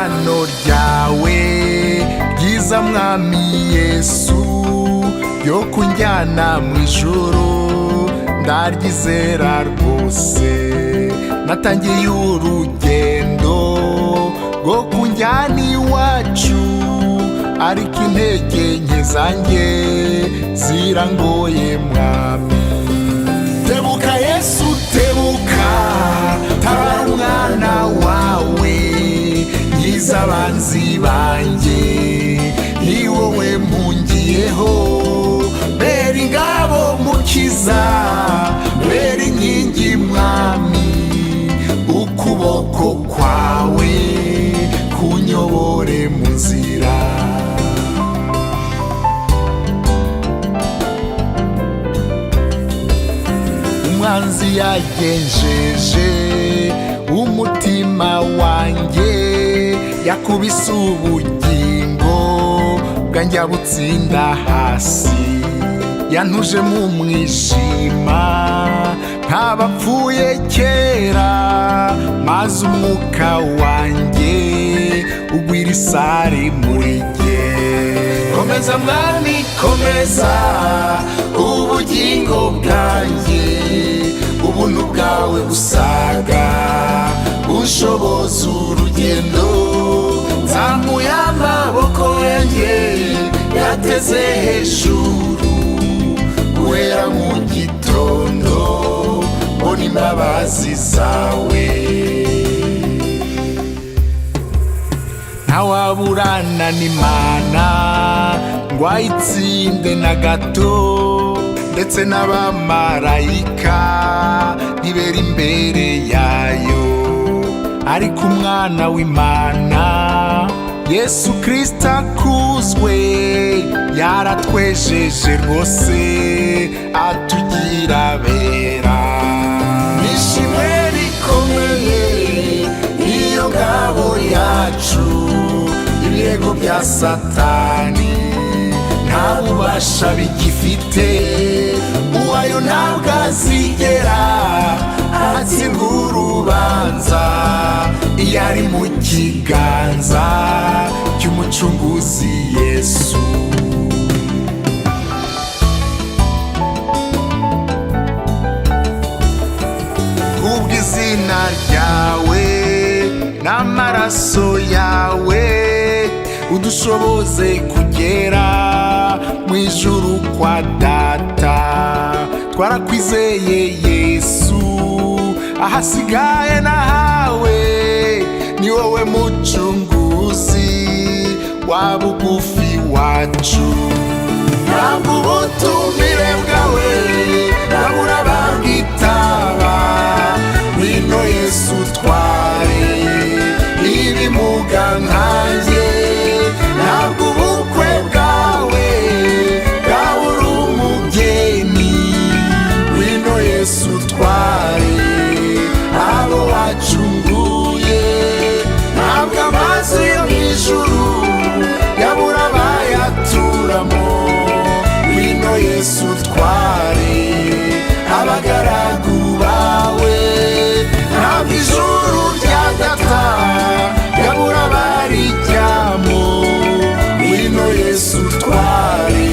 Isezerano ryawe ryiza, Mwami Yesu, ryo kunjyana mu ijuru, ndaryizera rwose. Natangiye urugendo rwo kunjyana iwacu, ariko intege nke zanjye zirangoye, Mwami. Tebuka Yesu, tebuka, tabara umwana wawe, nkiza abanzi banjye, ni wowe mpungiyeho. Bera ingabo Mukiza, bera inkingi Mwami, ukuboko kwawe kunyobore mu nzira. Umwanzi yagenjeje umutima wanjye, yakubise ubugingo bwanjye abutsinda hasi, yantuje mu mwijima nk'abapfuye kera, maze umwuka wanjye ugwira isari muri jye. Komeza Mwami, komeza ubugingo bwanjye, ubuntu bwawe busaga bushoboza urugendo. Nzamuye amaboko yanjye yateze hejuru, guhera mu gitondo mbona imbabazi zawe. Ntawaburana n'Imana ngo ayitsinde na gato, ndetse n'abamarayika ntibera imbere yayo. Ariko umwana w'Imana Yesu Kirisita akuzwe, yaratwejeje rwose, atugira bera. Nishimwe rikomeye niyo ngabo yacu, ibirego bya Satani nta bubasha bigifite, uwayo ntabwo azigera atsindwa urubanza iyo ari mu kiganza cy'Umucunguzi Yesu. Kubw'izina ryawe n'amaraso yawe, udushoboze kugera mu ijuru kwa Data. Twarakwizeye Yesu, ahasigaye nahawe, ni wowe Mucunguzi wa bugufi wacu. Ntabwo ubutumire bwawe nabura babwitaba. Ngwino Yesu utware ibimuga nkanjye. Ntabwo ubukwe bwawe bwabura umugeni. Ngwino Yesu utware abo wacunguye. Ntabwo amazu yo mu ijuru yabura abayaturamo. Ngwino Yesu utware abagaragu bawe. Ntabwo ijuru rya Data yabura abarijyamo. Ngwino Yesu utware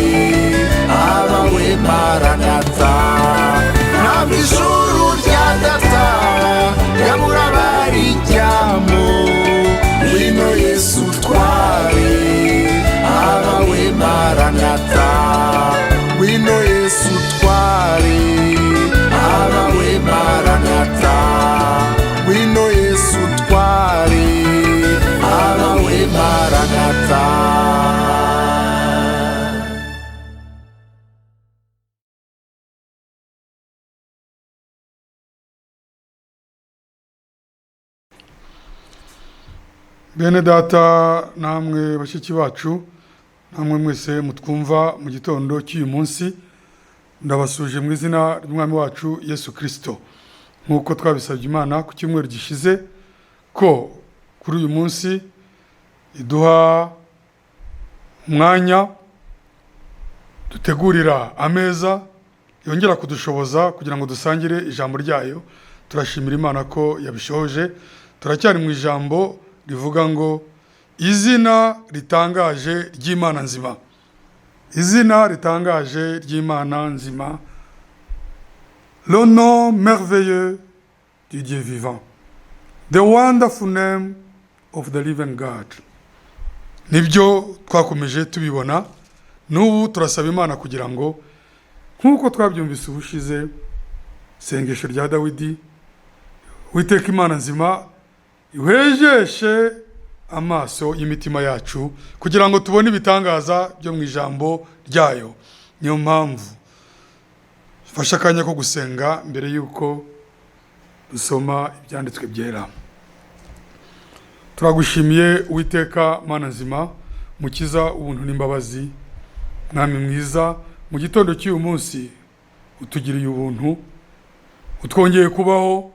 abawe, Maranata. Ntabwo ijuru rya Data yabura abarijyamo. Ngwino Yesu utware abawe, Maranata. Ngwino Yesu utware abawe, Maranata. Ngwino Yesu utware abawe, Maranata. Bene Data namwe bashiki bacu, namwe mwese mutwumva mu gitondo cy'uyu munsi, ndabasuje mu izina ry'Umwami wacu Yesu Kirisito. Nk'uko twabisabye Imana ku cyumweru gishize ko kuri uyu munsi iduha umwanya dutegurira ameza yongera kudushoboza kugira ngo dusangire ijambo ryayo, turashimira Imana ko yabishoje. Turacyari mu ijambo rivuga ngo Izina ritangaje ry'Imana nzima, izina ritangaje ry'Imana nzima, le nom merveilleux du Dieu vivant, the wonderful name of the living God. Nibyo twakomeje tubibona. N'ubu turasaba Imana kugira ngo, nk'uko twabyumvise ubushize, isengesho rya Dawidi, Witeka Imana nzima ihwejeshe amaso y'imitima yacu kugira ngo tubone ibitangaza byo mu ijambo ryayo. Niyo mpamvu fashe akanya ko gusenga mbere y'uko dusoma ibyanditswe byera. Turagushimiye, Uwiteka Mana nzima, Mukiza ubuntu n'imbabazi, Mwami mwiza. Mu gitondo cy'uyu munsi utugiriye ubuntu, utwongeye kubaho,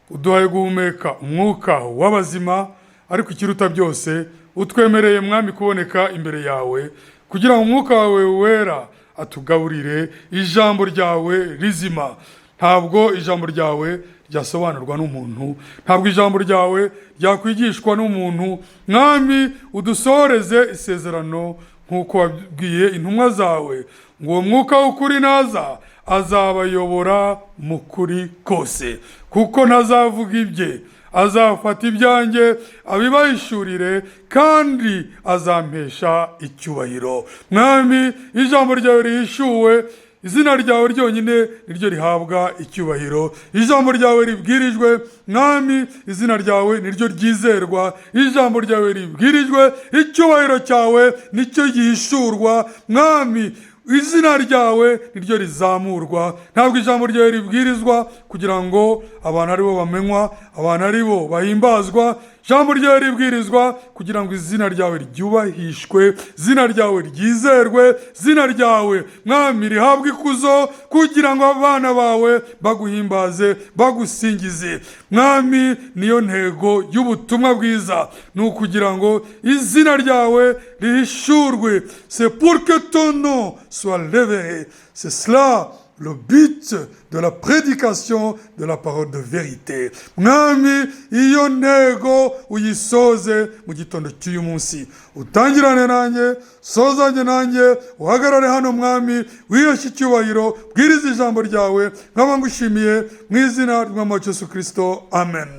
uduhaye guhumeka umwuka w'abazima, ariko ikiruta byose utwemereye, Mwami, kuboneka imbere yawe kugira ngo umwuka wawe wera atugaburire ijambo ryawe rizima. Ntabwo ijambo ryawe ryasobanurwa n'umuntu, ntabwo ijambo ryawe ryakwigishwa n'umuntu. Mwami, udusohoreze isezerano nk'uko wabwiye intumwa zawe ngo uwo mwuka w'ukuri naza azabayobora mu kuri kose, kuko ntazavuga ibye, azafata ibyanjye abibahishurire, kandi azampesha icyubahiro. Mwami, ijambo ryawe rihishuwe, izina ryawe ryonyine niryo rihabwa icyubahiro. Ijambo ryawe ribwirijwe, Mwami, izina ryawe niryo ryizerwa. Ijambo ryawe ribwirijwe, icyubahiro cyawe nicyo gihishurwa. Mwami, izina ryawe niryo rizamurwa. Ntabwo ijambo ryawe ribwirizwa kugira ngo abantu aribo bamenywa, abantu aribo bahimbazwa. Ijambo ryawe ribwirizwa kugira ngo izina ryawe ryubahishwe, izina ryawe ryizerwe, izina ryawe, Mwami, rihabwe ikuzo, kugira ngo abana bawe baguhimbaze, bagusingize. Mwami, niyo ntego y'ubutumwa bwiza, ni ukugira ngo izina ryawe rihishurwe. C'est pour que ton nom soit révélé. C'est cela le but de la prédication de la parole de vérité. Mwami, iyo ntego uyisoze mu gitondo cy'uyu munsi. Utangirane nanjye, sozanye nanjye, uhagarare hano, Mwami, wiheshe icyubahiro, bwirize ijambo ryawe. Nkaba ngushimiye mu izina ry'Umwami wacu Yesu Kirisito, amen.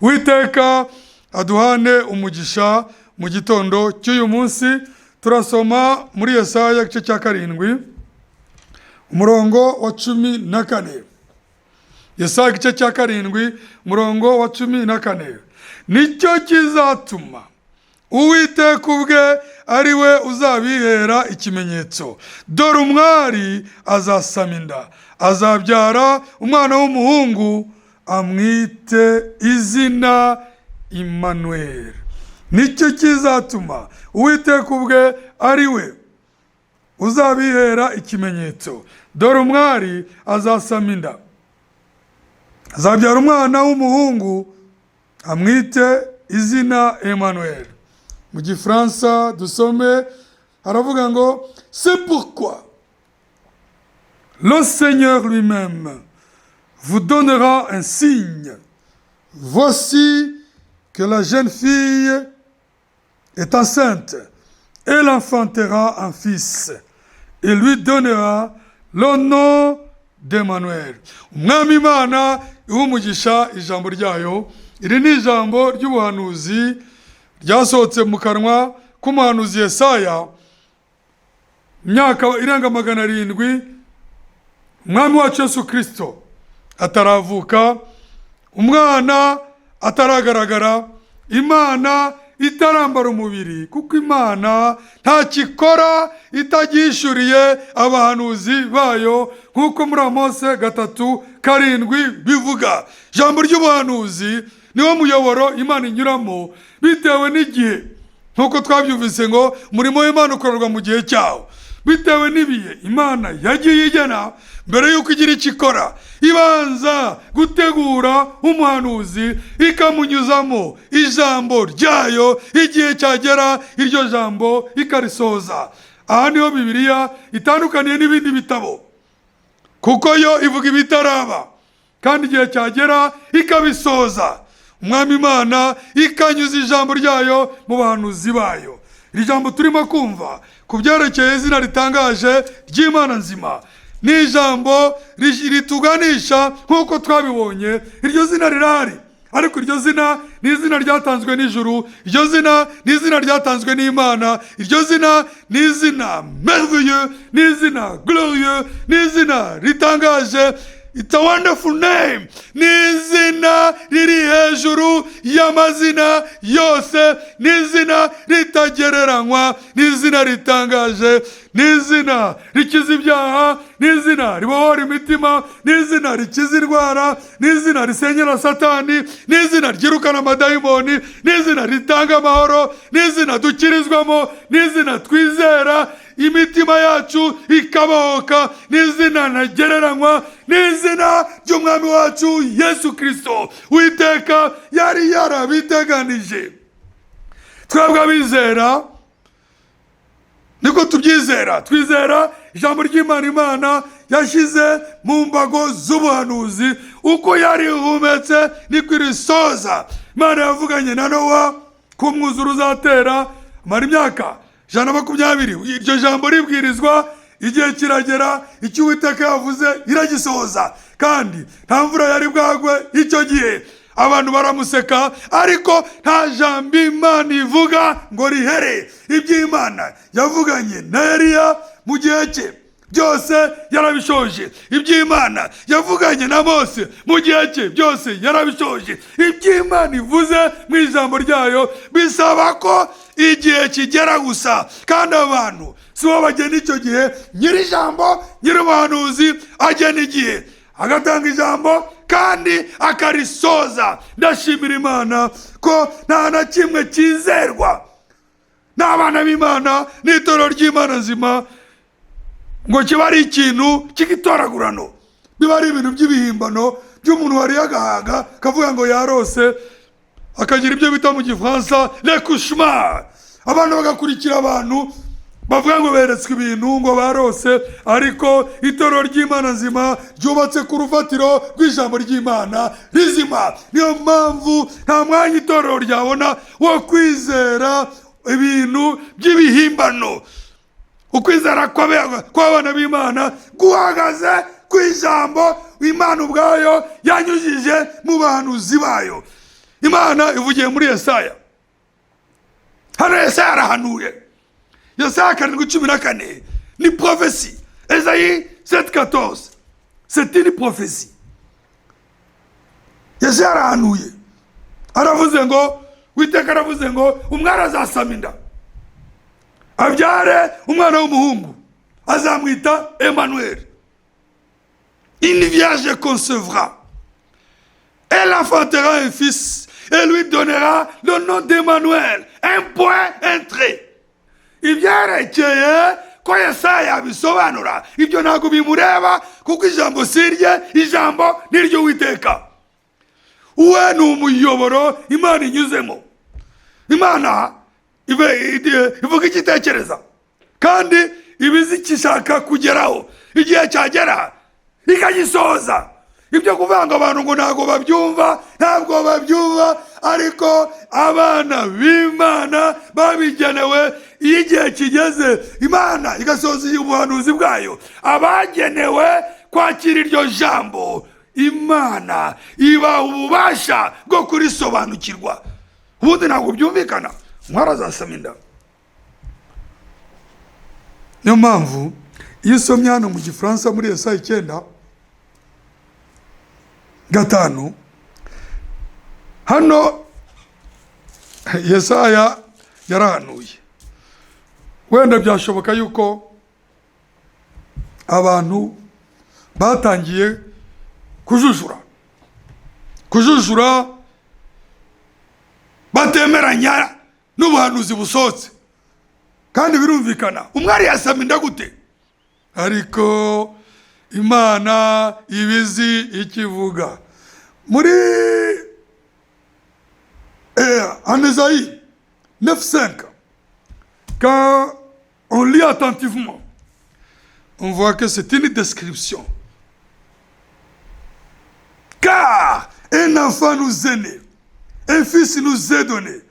Witeka aduhane umugisha mu gitondo cy'uyu munsi. Turasoma muri Yesaya igice cya 7, umurongo wa 14. Yesaya igice cya 7, umurongo wa 14: "Nicyo kizatuma Uwiteka ubwe ari we uzabihera ikimenyetso: dore umwari azasama inda, azabyara umwana w'umuhungu, amwite izina Immanuel." Nicyo kizatuma Uwiteka ubwe ari we uzabihera ikimenyetso: dore umwari azasama inda, azabyara umwana w'umuhungu, amwite izina Emmanuel. Mu Gifaransa dusome, haravuga ngo: "C'est pourquoi le Seigneur lui-même vous donnera un signe: voici que la jeune fille est enceinte, elle enfantera un fils et lui donnera le nom d'Emmanuel." Umwami Imana iha umugisha ijambo ryayo. Iri ni ijambo ry'ubuhanuzi ryasohotse mu kanwa k'umuhanuzi Yesaya imyaka irenga 700 Umwami wacu Yesu Kirisito ataravuka, umwana ataragaragara, Imana itarambara umubiri, kuko Imana ntakikora itagishuriye abahanuzi bayo, nk'uko muri Amose 3:7 bivuga. Ijambo ry'ubuhanuzi niwo muyoboro Imana inyuramo bitewe n'igihe, nk'uko twabyumvise ngo umurimo w'Imana ukorerwa mu gihe cyawo. Bitewe n'ibihe Imana yagiye igena, mbere y'uko igira icyo ikora ibanza gutegura umuhanuzi, ikamunyuzamo ijambo ryayo, igihe cyagera iryo jambo ikarisoza. Aha niho Bibiliya itandukaniye n'ibindi bitabo, kuko yo ivuga ibitaraba kandi igihe cyagera ikabisoza. Umwami Imana ikanyuza ijambo ryayo mu bahanuzi bayo. Iri jambo turimo kumva ku byerekeye izina ritangaje ry'Imana nzima ni ijambo rituganisha, nk'uko twabibonye, iryo zina rirahari, ariko iryo zina ni izina ryatanzwe n'ijuru. Iryo zina ni izina ryatanzwe n'Imana. Iryo zina ni izina merveilleux, ni izina glorieux, ni izina ritangaje. It's a wonderful name. Ni izina riri hejuru y'amazina yose, ni izina ritagereranywa, ni izina ritangaje, ni izina rikiza ibyaha, ni izina ribohora imitima, ni izina rikiza indwara, ni izina risenyera Satani, ni izina ryirukana amadayimoni, ni izina ritanga amahoro, ni izina dukirizwamo, ni izina twizera imitima yacu ikabohoka, ni izina ntagereranywa, ni izina ry'Umwami wacu Yesu Kirisito. Witeka yari yarabiteganije. Twebwe abizera niko tubyizera. Twizera ijambo ry'Imana, Imana yashyize mu mbago z'ubuhanuzi. Uko yarihumetse niko irisoza. Imana yavuganye na Nowa ko umwuzure uzatera, amara imyaka 120 iryo jambo ribwirizwa. Igihe kiragera, icyo Uwiteka yavuze iragisohoza, kandi nta mvura yari bwagwe icyo gihe. Abantu baramuseka, ariko nta jambo Imana ivuga ngo rihere. Iby'Imana yavuganye na Eliya mu gihe cye byose yarabishoje. Iby'Imana yavuganye na Mose mu gihe cye byose yarabishoje. Iby'Imana ivuze mu ijambo ryayo bisaba ko igihe kigera gusa, kandi abantu si bo bagena icyo gihe. Nyiri ijambo, nyiri ubuhanuzi agena igihe, agatanga ijambo kandi akarisoza. Ndashimira Imana ko nta na kimwe cyizerwa n'abana b'Imana n'itorero ry'Imana nzima ngo kiba ari ikintu cy'igitoragurano, biba ari ibintu by'ibihimbano by'umuntu wariye agahaga, akavuga ngo yarose, akagira ibyo bita mu Gifaransa le cauchemar. Abantu bagakurikira abantu bavuga ngo beretswe ibintu, ngo barose. Ariko itorero ry'Imana nzima ryubatse ku rufatiro rw'ijambo ry'Imana rizima. Niyo mpamvu nta mwanya itorero ryabona wo kwizera ibintu by'ibihimbano. Ukwizera kw'abana b'Imana guhagaze ku ijambo Imana ubwayo yanyujije mu bahanuzi bayo. Imana ivugiye muri Yesaya. Hano Yesaya arahanuye. Yesaya 7:14 ni prophétie. Esaïe 7:14, c'est une prophétie. Yesaya arahanuye, aravuze ngo Witeka aravuze ngo umwari azasama inda, abyare umwana w'umuhungu, azamwita Emmanuel. Une vierge concevra, elle enfantera un fils et lui donnera le nom d'Emmanuel. Un point, un trait. Ibyerekeye ko Yesaya yabisobanura, ibyo ntabwo bimureba, kuko ijambo si irye, ijambo ni iry'Uwiteka. We ni umuyoboro Imana inyuzemo. Imana ivuga icyo itekereza kandi ibizi icyo ishaka kugeraho, igihe cyagera ikagisoza. Ibyo kuvuga ngo abantu ngo ntabwo babyumva, ntabwo babyumva, ariko abana b'Imana babigenewe, iyo igihe kigeze Imana igasoza ubuhanuzi bwayo, abagenewe kwakira iryo jambo Imana ibaha ububasha bwo kurisobanukirwa. Ubundi ntabwo byumvikana, umwari azasama inda. Niyo mpamvu iyo usomye hano mu Gifaransa muri Yesaya 9:5, hano Yesaya yarahanuye. Wenda byashoboka yuko abantu batangiye kujujura, kujujura, batemeranya n'ubuhanuzi busohotse, kandi birumvikana, umwari yasama inda gute? Ariko Imana ibizi ikivuga. Muri en Ésaïe 9.5, quand on lit attentivement, on voit que c'est une description. Car un enfant nous est né. Un fils nous est donné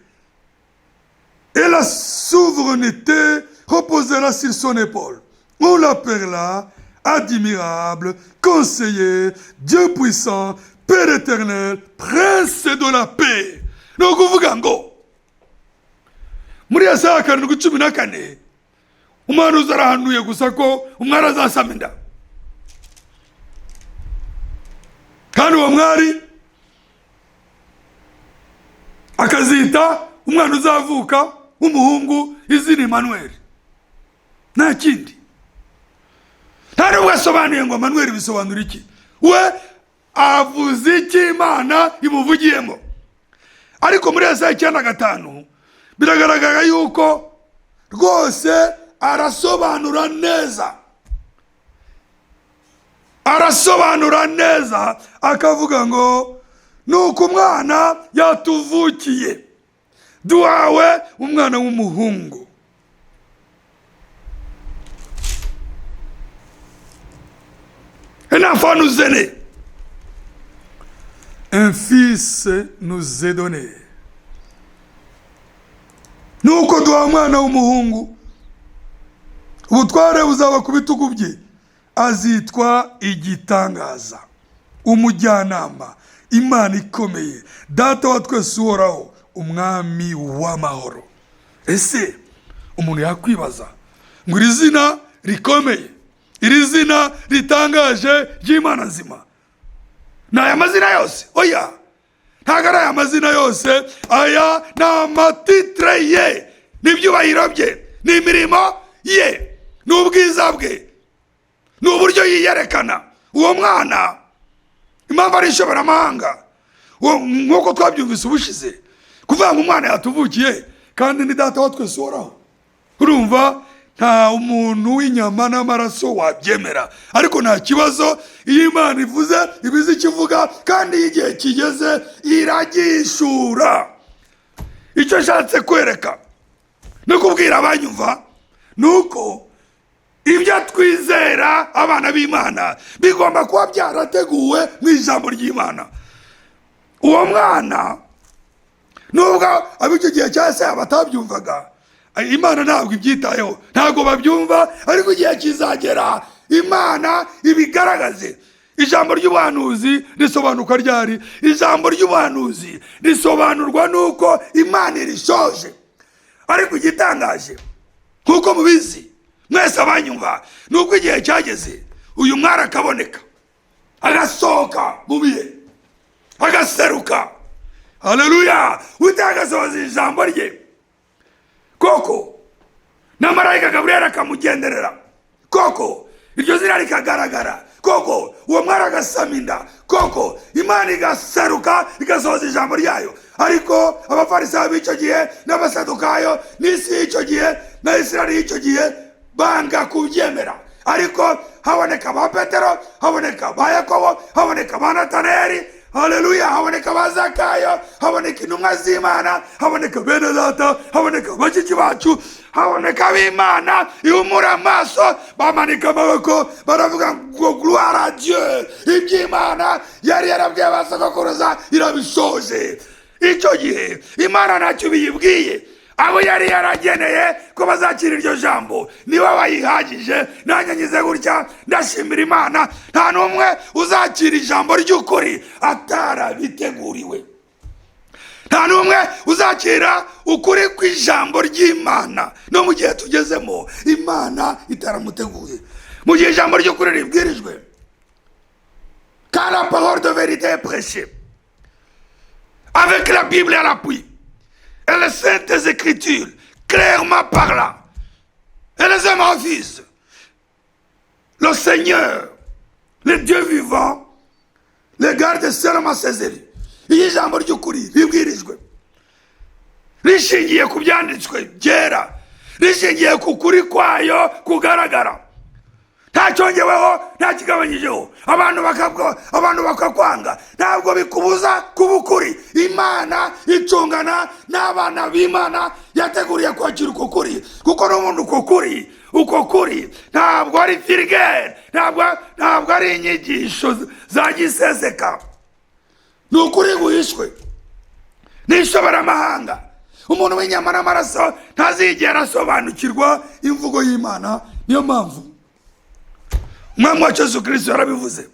et la souveraineté reposera sur son épaule. On l'appellera Admirable, Conseiller, Dieu puissant, Père éternel, Prince de la paix. Ni ukuvuga ngo muri Yesaya 7:14, umuhanuzi arahanuye gusa ko umwari azasama inda, kandi uwo mwari akazita umwana uzavuka w'umuhungu izina Emmanuel. Nta kindi, nta nubwo asobanuye ngo Emmanuel bisobanura iki. We avuze iki Imana imuvugiyemo. Ariko muri Yesaya 9:5 biragaragara yuko rwose arasobanura neza, arasobanura neza, akavuga ngo nuko umwana yatuvukiye, duhawe umwana w'umuhungu. Un enfant nous est né, un fils nous est donné. Nuko duha umwana w'umuhungu, ubutware buzaba ku bitugu bye, azitwa Igitangaza, Umujyanama, Imana ikomeye, Data wa twese uhoraho, Umwami w'amahoro. Ese umuntu yakwibaza ngo iri zina rikomeye, iri zina ritangaje ry'Imana nzima, ni aya mazina yose? Oya, ntabwo ari aya mazina yose. Aya ni amatitire ye, ni ibyubahiro bye, ni imirimo ye, ni ubwiza bwe, ni uburyo yiyerekana. Uwo mwana impamvu ari inshoberamahanga, nk'uko twabyumvise ubushize, kuvuga ngo umwana yatuvukiye kandi ni Data wa twese uhoraho, urumva nta muntu w'inyama n'amaraso wabyemera. Ariko nta kibazo, iyo Imana ivuze ibizi icyo ivuga, kandi iyo igihe kigeze iragishura. Icyo nshatse kwereka no kubwira abanyumva ni uko ibyo twizera abana b'Imana bigomba kuba byarateguwe mu ijambo ry'Imana. Uwo mwana nubwo ab'icyo gihe cya se batabyumvaga, Imana ntabwo ibyitayeho, ntabwo babyumva, ariko igihe kizagera Imana ibigaragaze. Ijambo ry'ubuhanuzi risobanuka ryari? Ijambo ry'ubuhanuzi risobanurwa nuko Imana irishoje. Ariko igitangaje, nk'uko mubizi mwese abanyumva, nuko igihe cyageze uyu mwari akaboneka, agasohoka mu bihe, agaseruka. Haleluya! Uwiteka agasohoza ijambo rye koko, na marayika Gaburiyeli akamugenderera koko, iryo zina rikagaragara koko, uwo mwari agasama inda koko, Imana igaseruka igasohoza ijambo ryayo. Ariko abafarisayo b'icyo gihe n'abasadukayo n'isi y'icyo gihe na Isirayeli y'icyo gihe banga kubyemera. Ariko haboneka ba Petero, haboneka ba Yakobo, haboneka ba Nataneli, haleluya, haboneka ba Zakayo, haboneka intumwa z'Imana, haboneka bene data, haboneka bashiki bacu, haboneka ab'Imana ihumura amaso, bamanika amaboko baravuga ngo gloire à Dieu, iby'Imana yari yarabwiye ba sogokuruza irabishoje. Icyo gihe Imana ntacyo biyibwiye, abo yari yarageneye ko bazakira iryo jambo niba bayihagije. Nanjye ngize gutya ndashimira Imana, nta n'umwe uzakira ijambo ry'ukuri atarabiteguriwe, nta n'umwe uzakira ukuri kw'ijambo ry'Imana no mu gihe tugezemo Imana itaramuteguye. Mu gihe ijambo ry'ukuri ribwirijwe, quand la parole de vérité est prêchée avec la Bible à l'appui et les saintes écritures clairement parlant, et les hommes refusent le Seigneur, le Dieu vivant, le garde seulement ses élus. Iyo ijambo ry'ukuri ribwirijwe rishingiye ku byanditswe byera, rishingiye ku kuri kwayo kugaragara, nta cyongeweho, nta kigabanyijeho, abantu bakakwanga, ntabwo bikubuza kuba ukuri. Imana icungana n'abana b'Imana yateguriye kwakira uko kuri, kuko n'ubundi uko kuri ntabwo ari vulgaire, ntabwo ari inyigisho za giseseka, ni ukuri guhishwe. N'ishoboramahanga. Umuntu w'inyama n'amaraso ntazigera asobanukirwa imvugo y'Imana. Niyo mpamvu Umwami wacu Yesu Kirisito yarabivuze,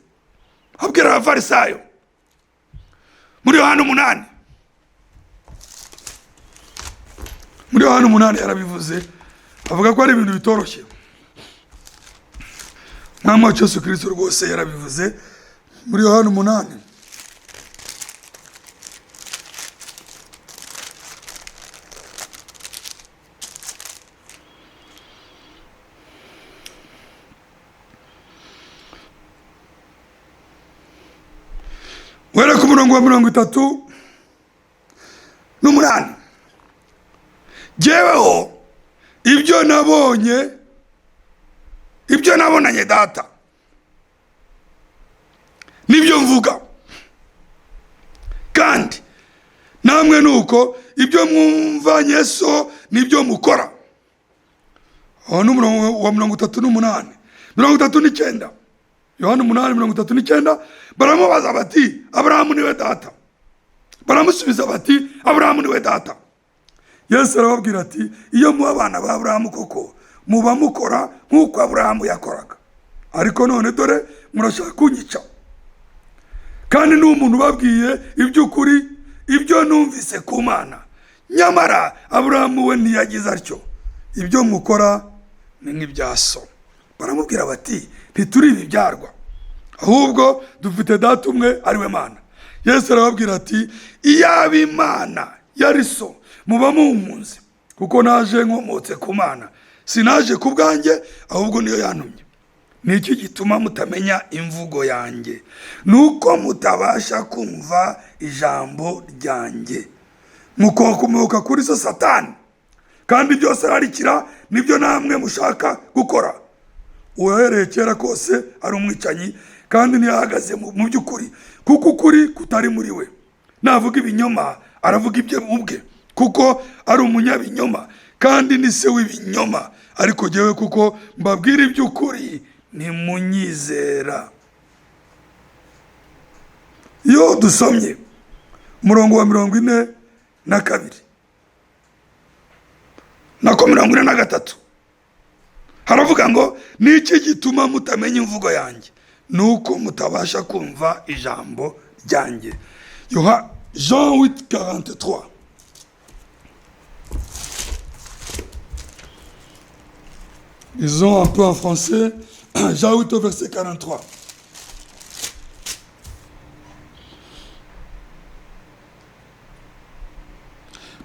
abwira Abafarisayo muri Yohana 8. Muri Yohana 8 yarabivuze, avuga ko ari ibintu bitoroshye. Umwami wacu Yesu Kirisito rwose yarabivuze muri Yohana 8. Guhera ku murongo wa 38: "Jyeweho ibyo nabonye, ibyo nabonanye Data nibyo mvuga, kandi namwe nuko ibyo mwumvanye so nibyo mukora." Aho ni umurongo wa 38. 39, Yohana 8:39: Baramubaza bati: "Aburahamu niwe data." Baramusubiza bati: "Aburahamu niwe data." Yesu arababwira ati: "Iyo muba abana ba Aburahamu koko, muba mukora nk'uko Aburahamu yakoraga. Ariko none dore murashaka kunyica, kandi ni umuntu ubabwiye iby'ukuri, ibyo numvise ku Mana. Nyamara Aburahamu we ntiyagize atyo. Ibyo mukora ni nk'ibya so." Baramubwira bati: "Ntituri ibibyarwa, ahubwo dufite Data umwe, ari we Mana." Yesu arababwira ati: "Iyaba Imana yari so, muba munkunze, kuko naje nkomotse ku Mana. Sinaje ku bwanjye, ahubwo niyo yantumye. Ni iki gituma mutamenya imvugo yanjye? Ni uko mutabasha kumva ijambo ryanjye. Mukomoka kuri so Satani, kandi byose ararikira nibyo namwe mushaka gukora. Uhereye kera kose ari umwicanyi, kandi ntiyahagaze mu by'ukuri, kuko ukuri kutari muri we. Navuga ibinyoma, aravuga ibye ubwe, kuko ari umunyabinyoma kandi ni se w'ibinyoma. Ariko jyewe, kuko mbabwira iby'ukuri, ntimunyizera." Iyo dusomye umurongo wa 42, nako 43, haravuga ngo: "Ni iki gituma mutamenya imvugo yanjye? Ni uko mutabasha kumva ijambo ryanjye." Yoha Jean 8:43. Lisons un peu en français. Jean 8 au verset 43.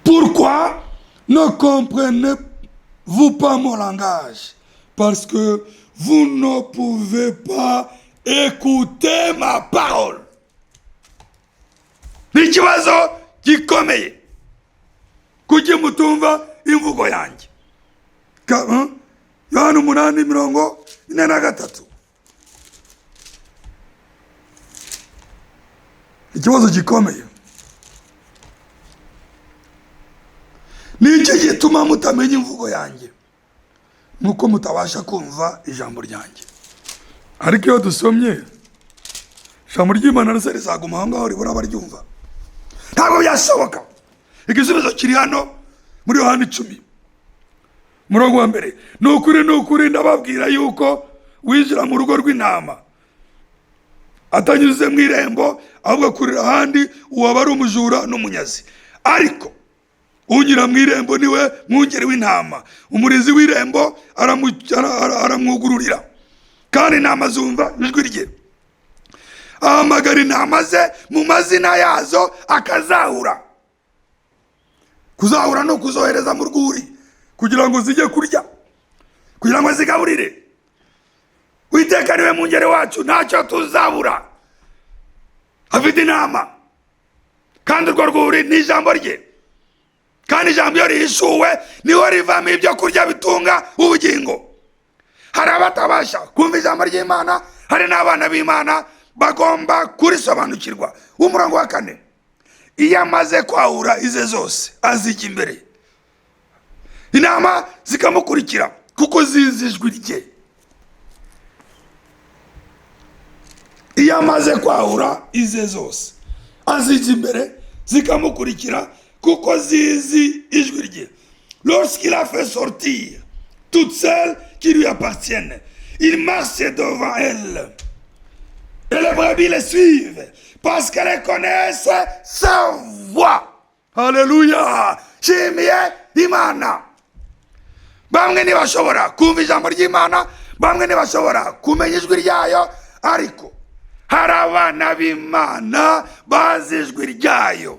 "Pourquoi ne comprenez-vous pas mon langage? Parce que vous ne pouvez pas écouter ma parole." Ni ikibazo gikomeye. Kuki mutumva imvugo yanjye? Yohana 8:43. Ikibazo gikomeye. Ni iki gituma mutamenya imvugo yanjye? Nuko mutabasha kumva ijambo ryanjye. Ariko iyo dusomye ijambo ry'Imana, rese rizaguma aho ngaho ribura abaryumva? Ntabwo byashoboka. Igisubizo kiri hano muri Yohana 10, umurongo wa 1: "Ni ukuri, ni ukuri, ndababwira yuko winjira mu rugo rw'intama atanyuze mu irembo, ahubwo akurira ahandi, uwaba ari umujura n'umunyazi. Ariko unyura mu irembo niwe mwungeri w'intama. Umurinzi w'irembo aramwugururira, kandi intama zumva ijwi rye. Ahamagara intama ze mu mazina yazo, akazahura." Kuzahura ni ukuzohereza mu rwuri kugira ngo zijye kurya, kugira ngo zigaburire. Uwiteka niwe mwungeri wacu, ntacyo tuzabura. Afite intama, kandi urwo rwuri ni ijambo rye, kandi ijambo iyo rihishuwe niho rivamo ibyo kurya bitunga ubugingo. Hari abatabasha kumva ijambo ry'Imana, hari n'abana b'Imana bagomba kurisobanukirwa. Umurongo wa 4: "Iyo amaze kwahura ize zose, azijya imbere, intama zikamukurikira, kuko zizi ijwi rye." Iyo amaze kwahura ize zose, azijya imbere, Zikamukurikira kuko zizi ijwi rye. Lorsqu'il a fait sortir toutes celles qui lui appartiennent, il marche devant elles et les brebis les suivent parce qu'elles connaissent sa voix. Haleluya! Nshimiye Imana. Bamwe ntibashobora kumva ijambo ry'Imana, bamwe ntibashobora kumenya ijwi ryayo, ariko hari abana b'Imana bazi ijwi ryayo.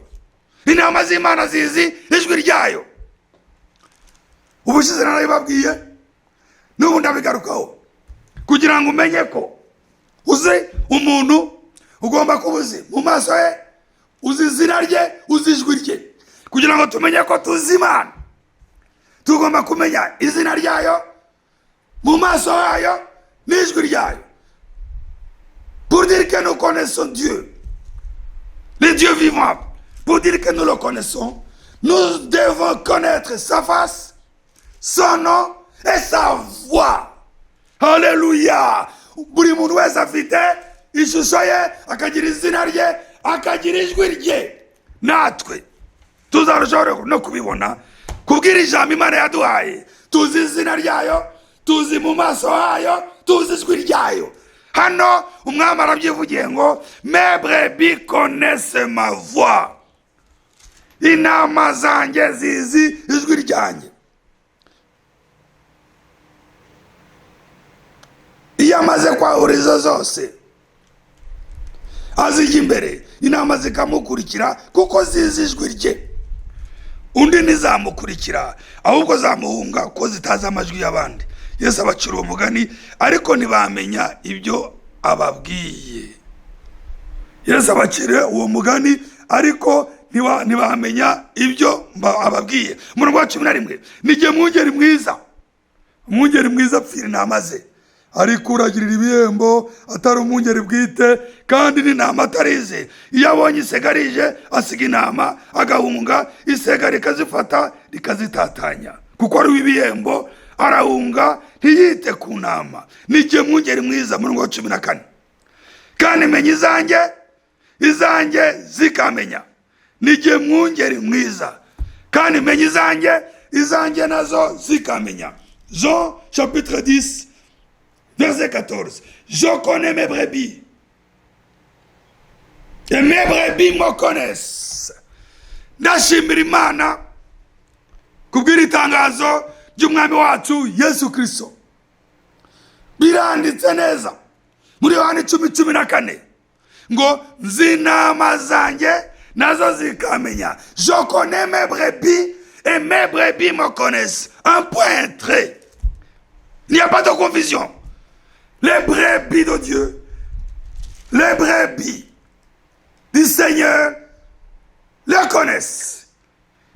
Intama z'Imana zizi ijwi ryayo. Ubushize narabibabwiye, n'ubu ndabigarukaho. Kugira ngo umenye ko uzi umuntu, ugomba kuba uzi mu maso he, uzi izina rye, uzi ijwi rye. Kugira ngo tumenye ko tuzi Imana, tugomba kumenya izina ryayo, mu maso hayo n'ijwi ryayo. Pour dire que nous connaissons Dieu, le Dieu vivant, pour dire que nous le connaissons, nous devons connaître sa face, son nom et sa voix. Haleluya! Buri muntu wese afite ishusho ye, akagira izina rye, akagira ijwi rye. Natwe tuzarushaho no kubibona kubwira ijambo Imana yaduhaye. Tuzi izina ryayo, tuzi mu maso hayo, tuzi ijwi ryayo. Hano umwami arabyivugiye ngo: "Mes brebis connaissent ma voix." Intama zanjye zizi ijwi ryanjye. Iyo amaze kwahura izo zose, azijya imbere, intama zikamukurikira kuko zizi ijwi rye. Undi ntizamukurikira, ahubwo zamuhunga kuko zitazi amajwi y'abandi. Yesu abacira uwo mugani, ariko ntibamenya ibyo ababwiye. Yesu abaciriye uwo mugani, ariko ntibamenya ibyo ababwiye. Umurongo wa 11: "Nijye mwungeri mwiza. Umwungeri mwiza apfira intama ze." Ariko uragirira ibihembo atari umwungeri bwite kandi n'intama atarize, iyo abonye isega rije, asiga intama agahunga, isega rikazifata rikazitatanya. Kuko ari uw'ibihembo, arahunga, ntiyite ku ntama. Nijye mwungeri mwiza. Murongo wa 14: "Kandi menya izanjye, izanjye zikamenya. Nijye mwungeri mwiza, kandi menya izanjye, izanjye nazo zikamenya." Jean chapitre 10 verset 14: "Je connais mes brebis et mes brebis me connaissent." Ndashimira Imana kubw'iri tangazo ry'Umwami wacu Yesu Kirisito. Biranditse neza muri Yohani 10:14 ngo: "Nzi intama zanjye, nazo zikamenya." Je connais mes brebis et mes brebis me connaissent. Un point, trait. Il n'y a pas de confusion. Les brebis de Dieu, les brebis du Seigneur les connaissent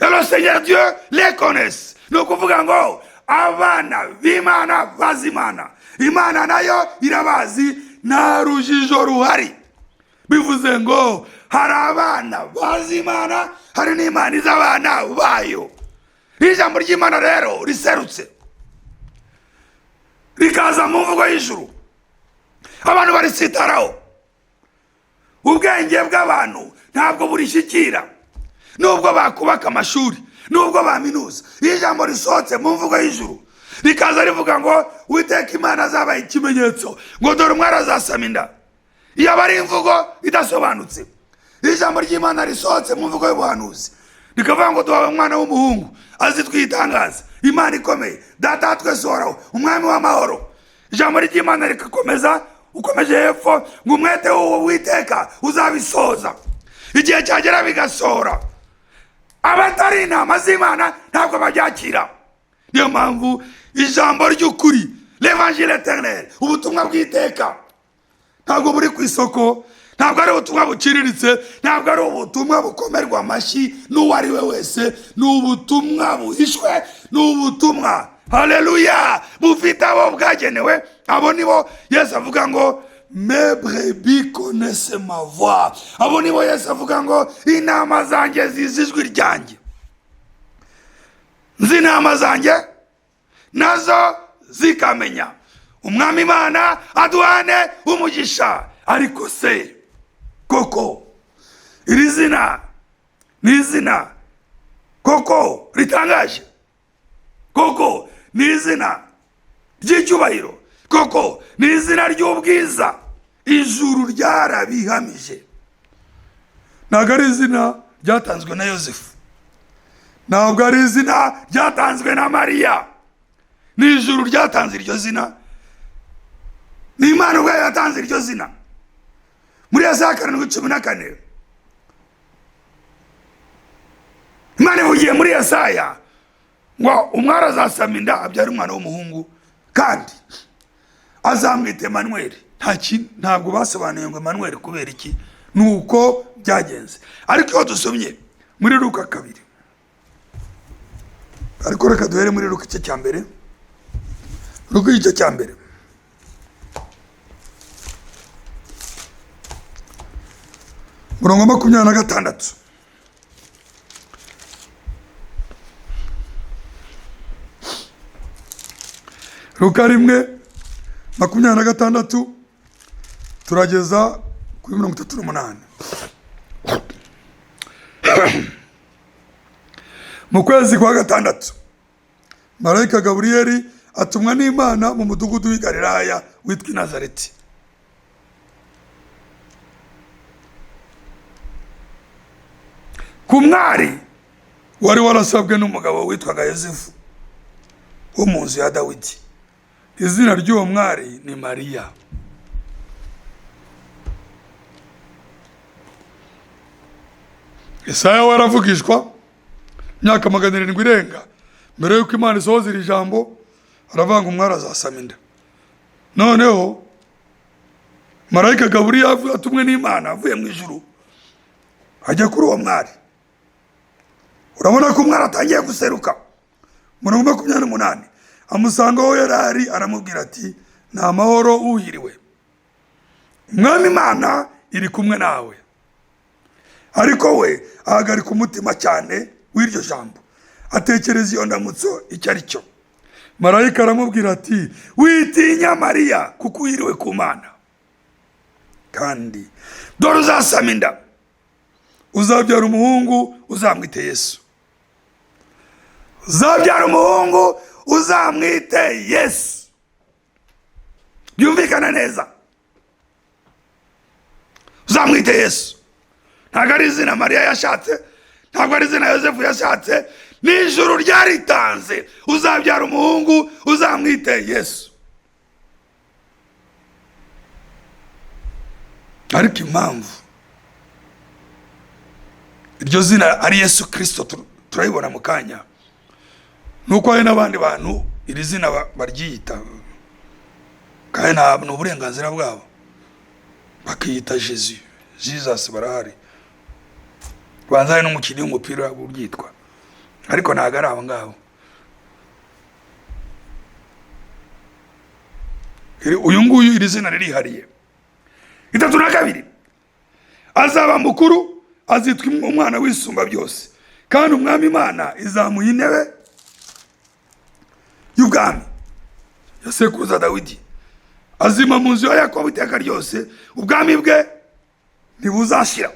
et le Seigneur Dieu les connaissent. Ni ukuvuga ngo abana b'Imana bazi Imana, Imana nayo irabazi, nta rujijo ruhari. Bivuze ngo hari abana bazi Imana, hari n'Imana izi abana bayo. Ijambo ry'Imana rero riserutse rikaza mu mvugo y'ijuru, abantu barisitaraho. Ubwenge bw'abantu ntabwo burishyikira, nubwo bakubaka amashuri, nubwo baminuza. Iyo ijambo risohotse mu mvugo y'ijuru, rikaza rivuga ngo Witeka Imana azabaha ikimenyetso, ngo dore umwari azasama inda, iyo aba ari imvugo idasobanutse. Iyo ijambo ry'Imana risohotse mu mvugo y'ubuhanuzi, rikavuga ngo duhawe umwana w'umuhungu, azitwa Igitangaza, Imana Ikomeye, Data wa twese Uhoraho, Umwami w'Amahoro, ijambo ry'Imana rikakomeza, ukomeje hepfo ngo umwete w'uwo Witeka uzabisoza, igihe cyagera bigasohora, abatari intama z'Imana ntabwo babyakira. Niyo mpamvu ijambo ry'ukuri, l'évangile éternel, ubutumwa bw'iteka, ntabwo buri ku isoko, ntabwo ari ubutumwa buciriritse, ntabwo ari ubutumwa bukomerwa amashyi n'uwo ari we wese. Ni ubutumwa buhishwe, ni ubutumwa, haleluya, bufite abo bwagenewe. Abo nibo Yesu avuga ngo: "Mes brebis connaissent ma voix." Abo nibo Yesu avuga ngo: "Intama zanjye zizi ijwi ryanjye. Nzi intama zanjye, nazo zikamenya." Umwami Imana aduhane umugisha. Ariko se koko iri zina Ni izina koko ritangaje, koko ni izina ry'icyubahiro, koko ni izina ry'ubwiza. Ijuru ryarabihamije. Ntabwo ari izina ryatanzwe na Yosefu, ntabwo ari izina ryatanzwe na Mariya, ni ijuru ryatanze iryo zina, ni Imana ubwayo yatanze iryo zina. Muri Yesaya 7:14 Imana ivugiye muri Yesaya ngo umwari azasama inda abyara umwana w'umuhungu kandi azamwita Emmanuel. Ntabwo basobanuye ngo Emmanuel kubera iki, nuko byagenze. Ariko iyo dusomye muri Luka 2, ariko reka duhere muri Luka igice cya mbere, Luka igice cya mbere murongo 26. Luka 1:26 turageza kuri 38. Mu kwezi kwa gatandatu Marayika Gaburiyeli atumwa n'Imana mu mudugudu w'i Galilaya witwa i Nazareti. Ku mwari wari warasabwe n'umugabo witwaga Yosefu wo mu nzu ya Dawidi. Izina ry'uwo mwari ni Mariya. Yesaya waravugishwa imyaka 700 irenga mbere yuko Imana isohoza iri jambo, aravanga umwari azasama inda. Noneho Marayika Gaburiyeli atumwe n'Imana avuye mu ijuru ajya kuri uwo mwari. Urabona ko umwari atangiye guseruka. Murongo 28 amusanga aho yari ari, aramubwira ati ni amahoro uhiriwe, Umwami Imana iri kumwe nawe. Ariko we ahagarika umutima cyane w'iryo jambo, atekereza iyo ndamutso icyo ari cyo. Marayika aramubwira ati witinya Mariya, kuko uhiriwe ku Mana, kandi dore uzasama inda, uzabyara umuhungu, uzamwite Yesu. Uzabyara umuhungu uzamwite Yesu. Byumvikana neza, uzamwite Yesu. Ntabwo ari izina Mariya yashatse, ntabwo ari izina Yosefu yashatse, ni ijuru ryaritanze. Uzabyara umuhungu uzamwite Yesu. Ariko impamvu iryo zina ari Yesu Kristo turayibona mu kanya, nuko hari n'abandi bantu iri zina baryita, kandi ni uburenganzira bwabo, bakiyita Jesu, Jesus barahari. Banza hari n'umukinnyi w'umupira uryitwa, ariko ntabwo ari abo ngabo. Uyu nguyu iri zina ririhariye. 32 azaba mukuru, azitwa umwana w'isumba byose, kandi Umwami Imana izamuha intebe y'ubwami ya sekuruza Dawidi, azima mu nzu ya Yakobo iteka ryose, ubwami bwe ntibuzashira.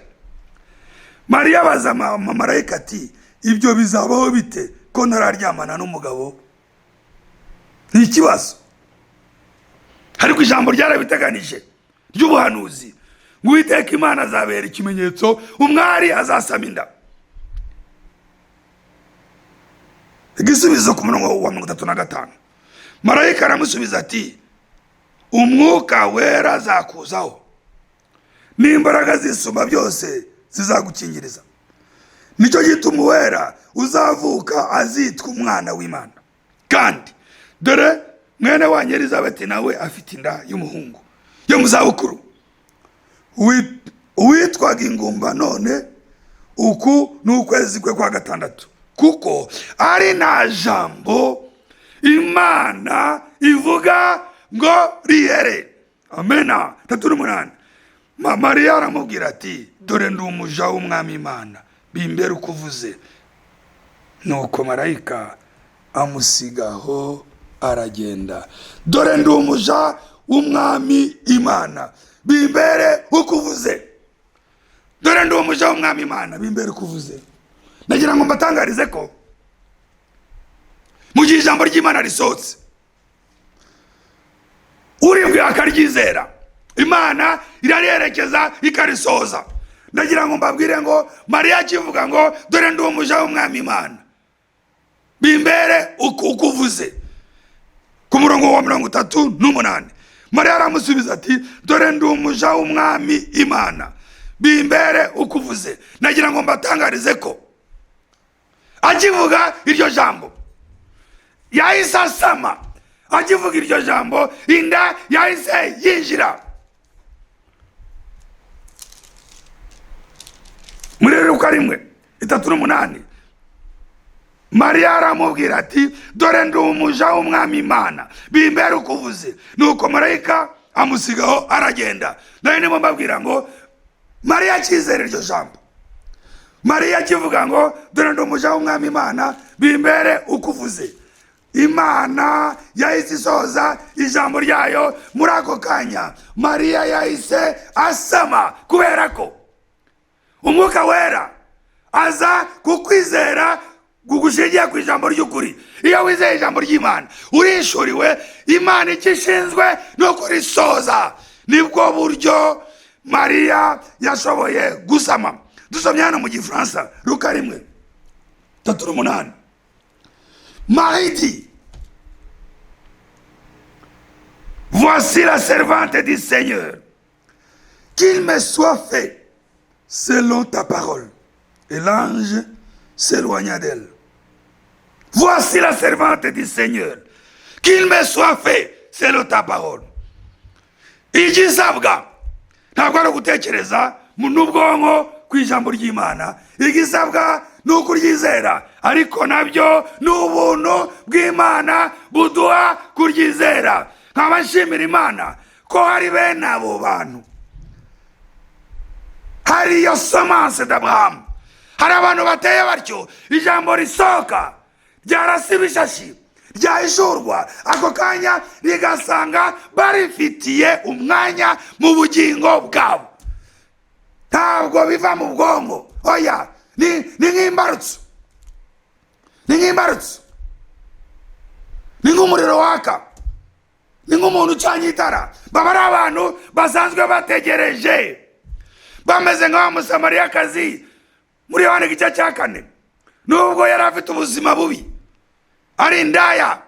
Mariya abaza marayika ati ibyo bizabaho bite ko ntararyamana n'umugabo? Ni ikibazo. Ariko ijambo ryarabiteganije ry'ubuhanuzi ngo Uwiteka Imana azabera ikimenyetso, umwari azasama inda. Igisubizo ku murongo wa 35, Marayika aramusubiza ati Umwuka Wera azakuzaho, n'imbaraga zisumba byose zizagukingiriza, nicyo gituma uwera uzavuka azitwa umwana w'Imana. Kandi dore mwene wanyu Elizabeti nawe afite inda y'umuhungu yo mu zabukuru, uwitwaga ingumba none uku ni ukwezi kwe kwa gatandatu, kuko ari nta jambo Imana ivuga ngo rihere. Amena. 38 Mariya aramubwira ati dore ndi umuja w'Umwami Imana, bimbere uko uvuze. Nuko marayika amusigaho aragenda. Dore ndi umuja w'Umwami Imana, bimbere uko uvuze. Dore ndi umuja w'Umwami Imana, bimbere uko uvuze. Ndagira ngo mbatangarize ko mu gihe ijambo ry'Imana risohotse, uribwe akaryizera, Imana irariherekeza ikarisohoza. Ndagira ngo mbabwire ngo Mariya akivuga ngo dore ndi umuja w'Umwami Imana, bimbere uko uvuze, ku murongo wa 38, Mariya aramusubiza ati dore ndi umuja w'Umwami Imana, bimbere uko uvuze. Nagira ngo mbatangarize ko akivuga iryo jambo yahise asama. Akivuga iryo jambo inda yahise yinjira. Muri Luka 1:38, Mariya aramubwira ati dore ndi umuja w'Umwami Imana, bimbere uko uvuze. Nuko marayika amusigaho aragenda. Nayo ndimo mbabwira ngo Mariya akizera iryo jambo, Mariya akivuga ngo dore ndi umuja w'Umwami Imana, bimbere uko uvuze, Imana yahise isohoza ijambo ryayo. Muri ako kanya Mariya yahise asama, kubera ko Umwuka Wera aza kukwizera gushingiye ku ijambo ry'ukuri. Iyo wizeye ijambo ry'Imana urishuriwe, Imana icyo ishinzwe ni ukurisoza. Nibwo buryo Mariya yashoboye gusama. Dusomye hano mu Gifaransa, Luka 1:38, Marie dit, voici la servante du Seigneur, qu'il me soit fait selon ta parole. Et l'ange s'éloigna d'elle. Voici la servante du Seigneur, qu'il me soit fait selon ta parole. Igisabwa ntabwo ari ugutekereza n'ubwonko ku ijambo ry'Imana, igisabwa ni ukuryizera, ariko nabyo ni ubuntu bw'Imana buduha kuryizera. Nkaba nshimira Imana ko hari bene abo bantu, hari iyo semence d'Abraham, hari abantu bateye batyo. Ijambo risohoka ryarasa ibishashi, ryahishurwa ako kanya rigasanga barifitiye umwanya mu bugingo bwabo. Ntabwo biva mu bwonko, oya, ni nk'imbarutso, ni nk'imbarutso, ni nk'umuriro waka, ni nk'umuntu ucanye itara. Baba ari abantu basanzwe bategereje, bameze nka wa Musamariyakazi muri Yohana igice cya 4. Nubwo yari afite ubuzima bubi, ari indaya,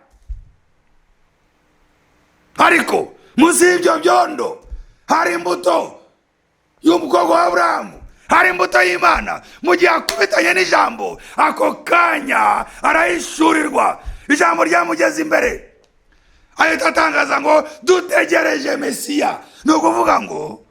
ariko munsi y'ibyo byondo hari imbuto y'umukobwa wa Aburahamu, hari imbuto y'Imana. Mu gihe akubitanye n'ijambo, ako kanya arahishurirwa. Ijambo ryamugeze imbere, ahita atangaza ngo dutegereje Mesiya. Ni ukuvuga ngo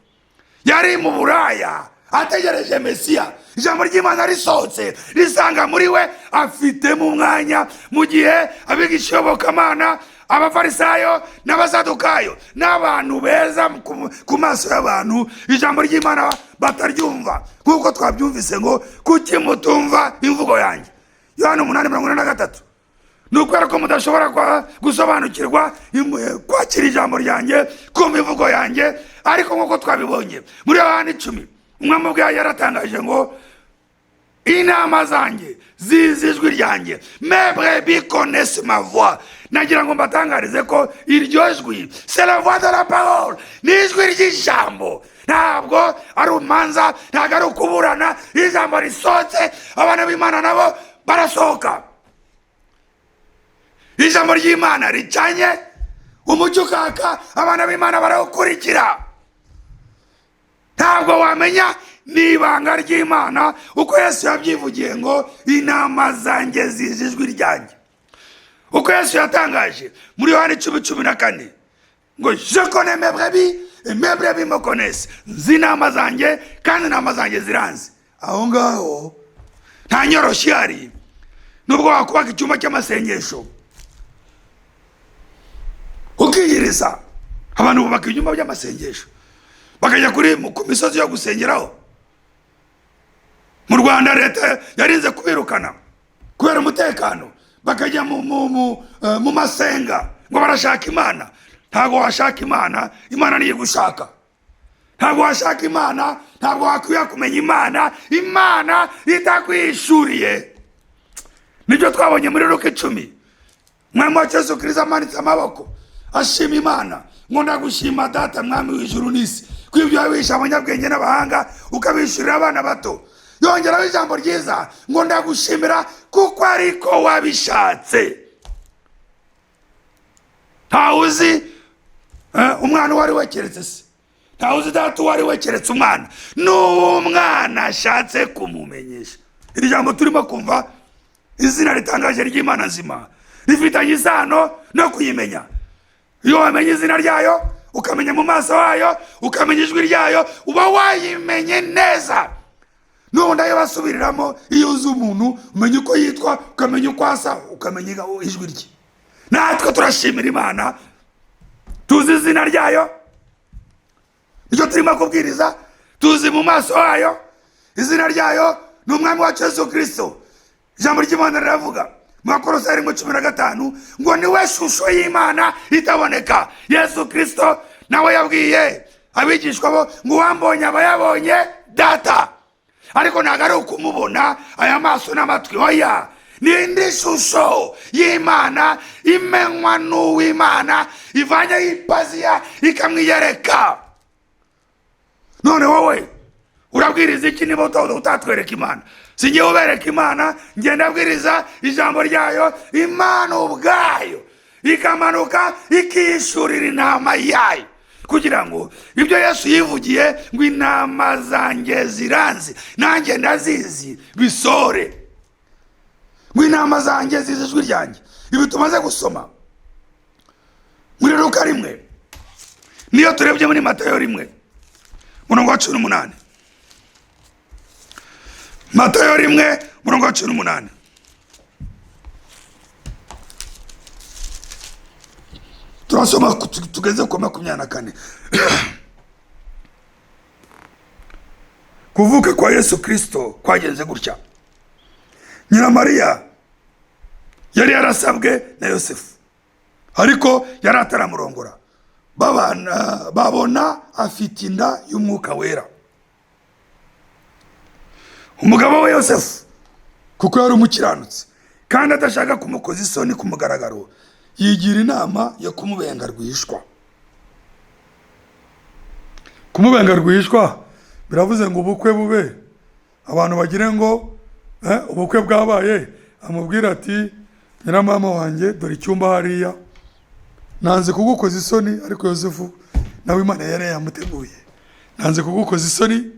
yari mu buraya ategereje Mesiya. Ijambo ry'Imana risohotse risanga muri we afitemo umwanya. Mu gihe abigisha iyobokamana, abafarisayo n'abasadukayo n'abantu beza ku maso y'abantu, ijambo ry'Imana bataryumva, nk'uko twabyumvise ngo kuki mutumva imvugo yanjye, Yohana 8:43. Ni ukubera ko mudashobora gusobanukirwa, kwakira ijambo ryanjye, kumva imvugo yanjye. Ariko nk'uko twabibonye muri Yohana 10, umwami ubwe yaratangaje ngo intama zanjye zizi ijwi ryanjye, mes brebis connaissent ma voix. Nagira ngo mbatangarize ko iryo jwi, c'est la voix de la parole, ni ijwi ry'ijambo. Ntabwo ari umanza, ntabwo ari ukuburana. Ijambo risohotse, abana b'Imana nabo barasohoka. Ijambo ry'Imana ricanye umucyo ukaka, abana b'Imana barawukurikira. Ntabwo wamenya ni ibanga ry'Imana, uko Yesu yabyivugiye ngo intama zanjye zizi ijwi ryanjye. Uko Yesu yatangaje muri Yohana 10:14 ngo je connais mes brebis et mes brebis me connaissent, nzi intama zanjye kandi intama zanjye ziranzi. Aho ngaho nta nyoroshyo ihari, nubwo wakubaka icyumba cy'amasengesho ukiyiriza. Abantu bubaka ibyumba by'amasengesho bakajya ku misozi yo gusengeraho. Mu Rwanda leta yarinze kubirukana kubera umutekano, bakajya mu masenga ngo barashaka Imana. Ntabwo washaka Imana, Imana niyo igushaka. Ntabwo washaka Imana, ntabwo wakwiye kumenya Imana, Imana itakwishuriye. Nibyo twabonye muri Luka 10. Mwami wacu Yesu Kristo amanitse amaboko ashima Imana ngo ndagushima Data Mwami w'ijuru n'isi, ko ibyo wabihishe abanyabwenge n'abahanga ukabishyurira abana bato. Yongeraho ijambo ryiza ngo ndagushimira kuko ariko wabishatse. Ntawe uzi umwana uwo ari we keretse se, ntawe uzi data uwo ari we keretse umwana, n'uwo umwana ashatse kumumenyesha. Iri jambo turimo kumva, izina ritangaje ry'Imana nzima, rifitanye isano no kuyimenya. Iyo wamenye izina ryayo, ukamenya mu maso hayo, ukamenya ijwi ryayo, uba wayimenye neza. N'ubundi ayo basubiriramo, iyo uzi umuntu umenya uko yitwa, ukamenya uko asa, ukamenya ijwi rye. Natwe turashimira Imana, tuzi izina ryayo, nicyo turimo kubwiriza, tuzi mu maso hayo. Izina ryayo ni Umwami wacu Yesu Kristo. Ijambo ry'Imana riravuga mu Bakolosayi 1:15 ngo niwe shusho y'Imana itaboneka. Yesu Kristo nawe yabwiye abigishwa bo ngo uwambonye aba yabonye Data. Ariko ntabwo ari ukumubona aya maso n'amatwi, oya, ni indi shusho y'Imana imenywa n'uw'Imana ivanyeho ipaziya ikamwiyereka. None wowe urabwiriza iki niba utatwereka Imana? Si njyewe ubereka Imana, njye ndabwiriza ijambo ryayo. Imana ubwayo ikamanuka ikishurira intama yayo, kugira ngo ibyo Yesu yivugiye ngo intama zanjye ziranzi nanjye ndazizi bisore, ngo intama zanjye zizi ijwi ryanjye. Ibi tumaze gusoma muri Luka 1, niyo turebye muri Matayo 1 murongo wa 18. Matayo 1 murongo wa 18. Turasoma tugeze ku 24. Kuvuka kwa Yesu Kristo kwagenze gutya. Nyina Mariya yari yarasabwe na Yosefu, ariko yari ataramurongora. Babona afite inda y'Umwuka Wera. Umugabo we Yosefu, kuko yari umukiranutsi kandi adashaka kumukoza isoni ku mugaragaro, yigira inama yo kumubenga rwihishwa. Kumubenga rwihishwa biravuze ngo ubukwe bube, abantu bagire ngo ubukwe bwabaye. Amubwira ati nyiramama wanjye dore icyumba hariya, nanze kugukoza isoni. Ariko Yosefu nawe Imana yari yamuteguye, nanze kugukoza isoni.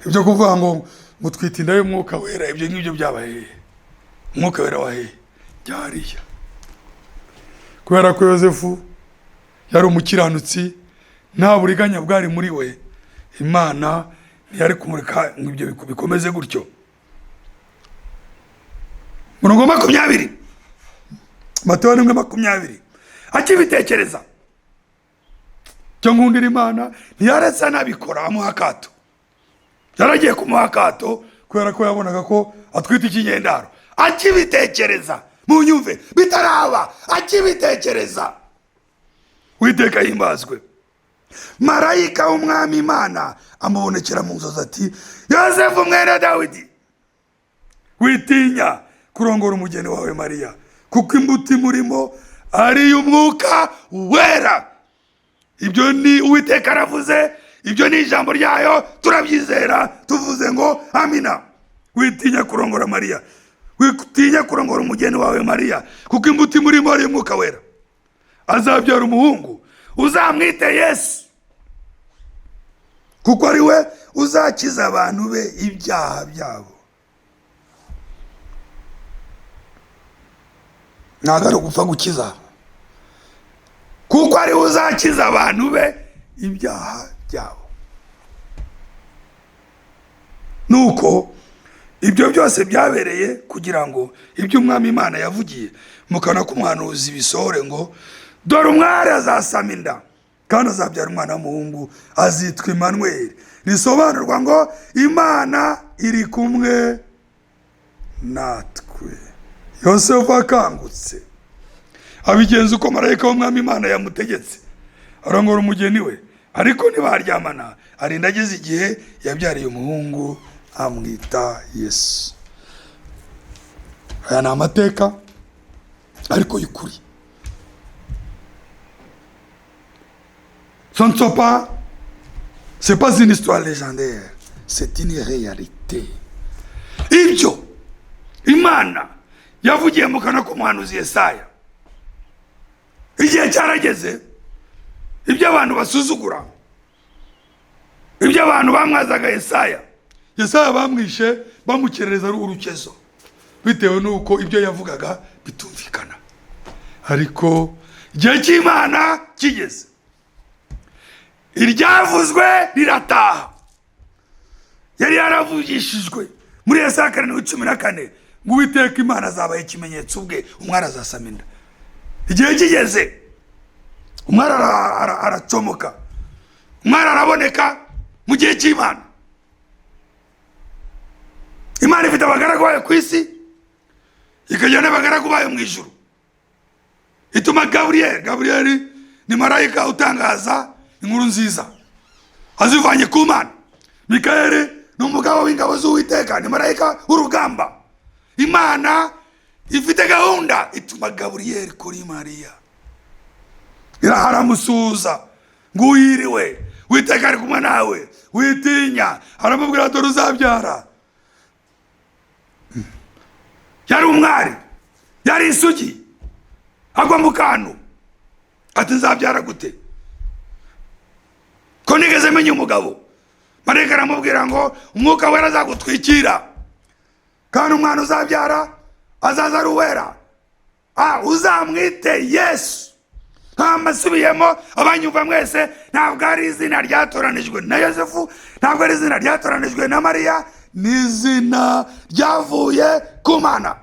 Ibyo kuvuga ngo mutwite inda y'Umwuka Wera, ibyo ngibyo byabaye. Umwuka Wera wahe byariya. Kubera ko Yosefu yari umukiranutsi, nta buriganya bwari muri we, Imana ntiyari kumureka ngo ibyo bikomeze gutyo. Murongo 20, Matayo 1:20, akibitekereza cyo nkundira Imana, ntiyaretse anabikora, amuha akato. Yaragiye kumuha akato kubera ko yabonaga ko atwite ikinyendaro. Akibitekereza, munyumve, bitaraba, akibitekereza, Uwiteka himbazwe. Marayika w'Umwami Imana amubonekera mu nzozi ati Yosefu mwene Dawidi, witinya kurongora umugeni wawe Mariya, kuko imbuto imurimo ari iy'Umwuka Wera. Ibyo ni Uwiteka aravuze, ibyo ni ijambo ryayo, turabyizera, tuvuze ngo amina. Witinya kurongora Mariya, witinya kurongora umugeni wawe Mariya, kuko imbuto imurimo ari iy'Umwuka Wera. Azabyara umuhungu, uzamwite Yesu, kuko ari we uzakiza abantu be ibyaha byabo. Ntabwo ari ugupfa gukiza, kuko ari we uzakiza abantu be ibyaha byabo. Nuko ibyo byose byabereye kugira ngo ibyo Umwami Imana yavugiye mu kanwa k'umuhanuzi bisohore ngo dore umwari azasama inda kandi azabyara umwana w'umuhungu, azitwa Emmanuel, risobanurwa ngo Imana iri kumwe natwe. Yosefu akangutse abigenza uko marayika w'Umwami Imana yamutegetse, Arongora umugeni we, ariko ntibaryamana, arinda ageze igihe yabyariye umuhungu, amwita Yesu. Aya ni amateka ariko y'ukuri. Ce ne sont pas, c'est pas une histoire légendaire, c'est une réalité. Ibyo Imana yavugiye mu kanwa k'umuhanuzi Yesaya, igihe cyarageze, ibyo abantu basuzugura, ibyo abantu bamwazaga Yesaya, Yesaya bamwishe bamukerereza ari urukezo, bitewe n'uko ibyo yavugaga bitumvikana. Ariko igihe cy'Imana kigeze, iryavuzwe rirataha. Yari yaravugishijwe muri Yesaya 7:14 ngo Uwiteka Imana azabaha ikimenyetso ubwe, umwari azasama inda. Igihe kigeze, umwari aracomoka, umwari araboneka mu gihe cy'Imana. Imana ifite abagaragu bayo ku isi, ikagira n'abagaragu bayo mu ijuru. Ituma Gaburiyeli, Gaburiyeli ni marayika utangaza inkuru nziza azivanye ku Mana. Mikayeli ni umugabo w'ingabo z'Uwiteka, ni marayika w'urugamba. Imana ifite gahunda, ituma Gaburiyeli kuri Mariya, iramusuhuza ngo uyiriwe, Uwiteka ari kumwe nawe, witinya. Aramubwira, dore uzabyara. Yari umwari, yari isugi, agwa mu kantu, ati nzabyara gute ko nigeze menya umugabo? Marayika aramubwira ngo umwuka wera azagutwikira, kandi umwana uzabyara azaza ari uwera, uzamwite Yesu. Ntamasubiyemo, abanyumva mwese, ntabwo ari izina ryatoranijwe na Yosefu, ntabwo ari izina ryatoranijwe na Mariya, ni izina ryavuye ku Mana.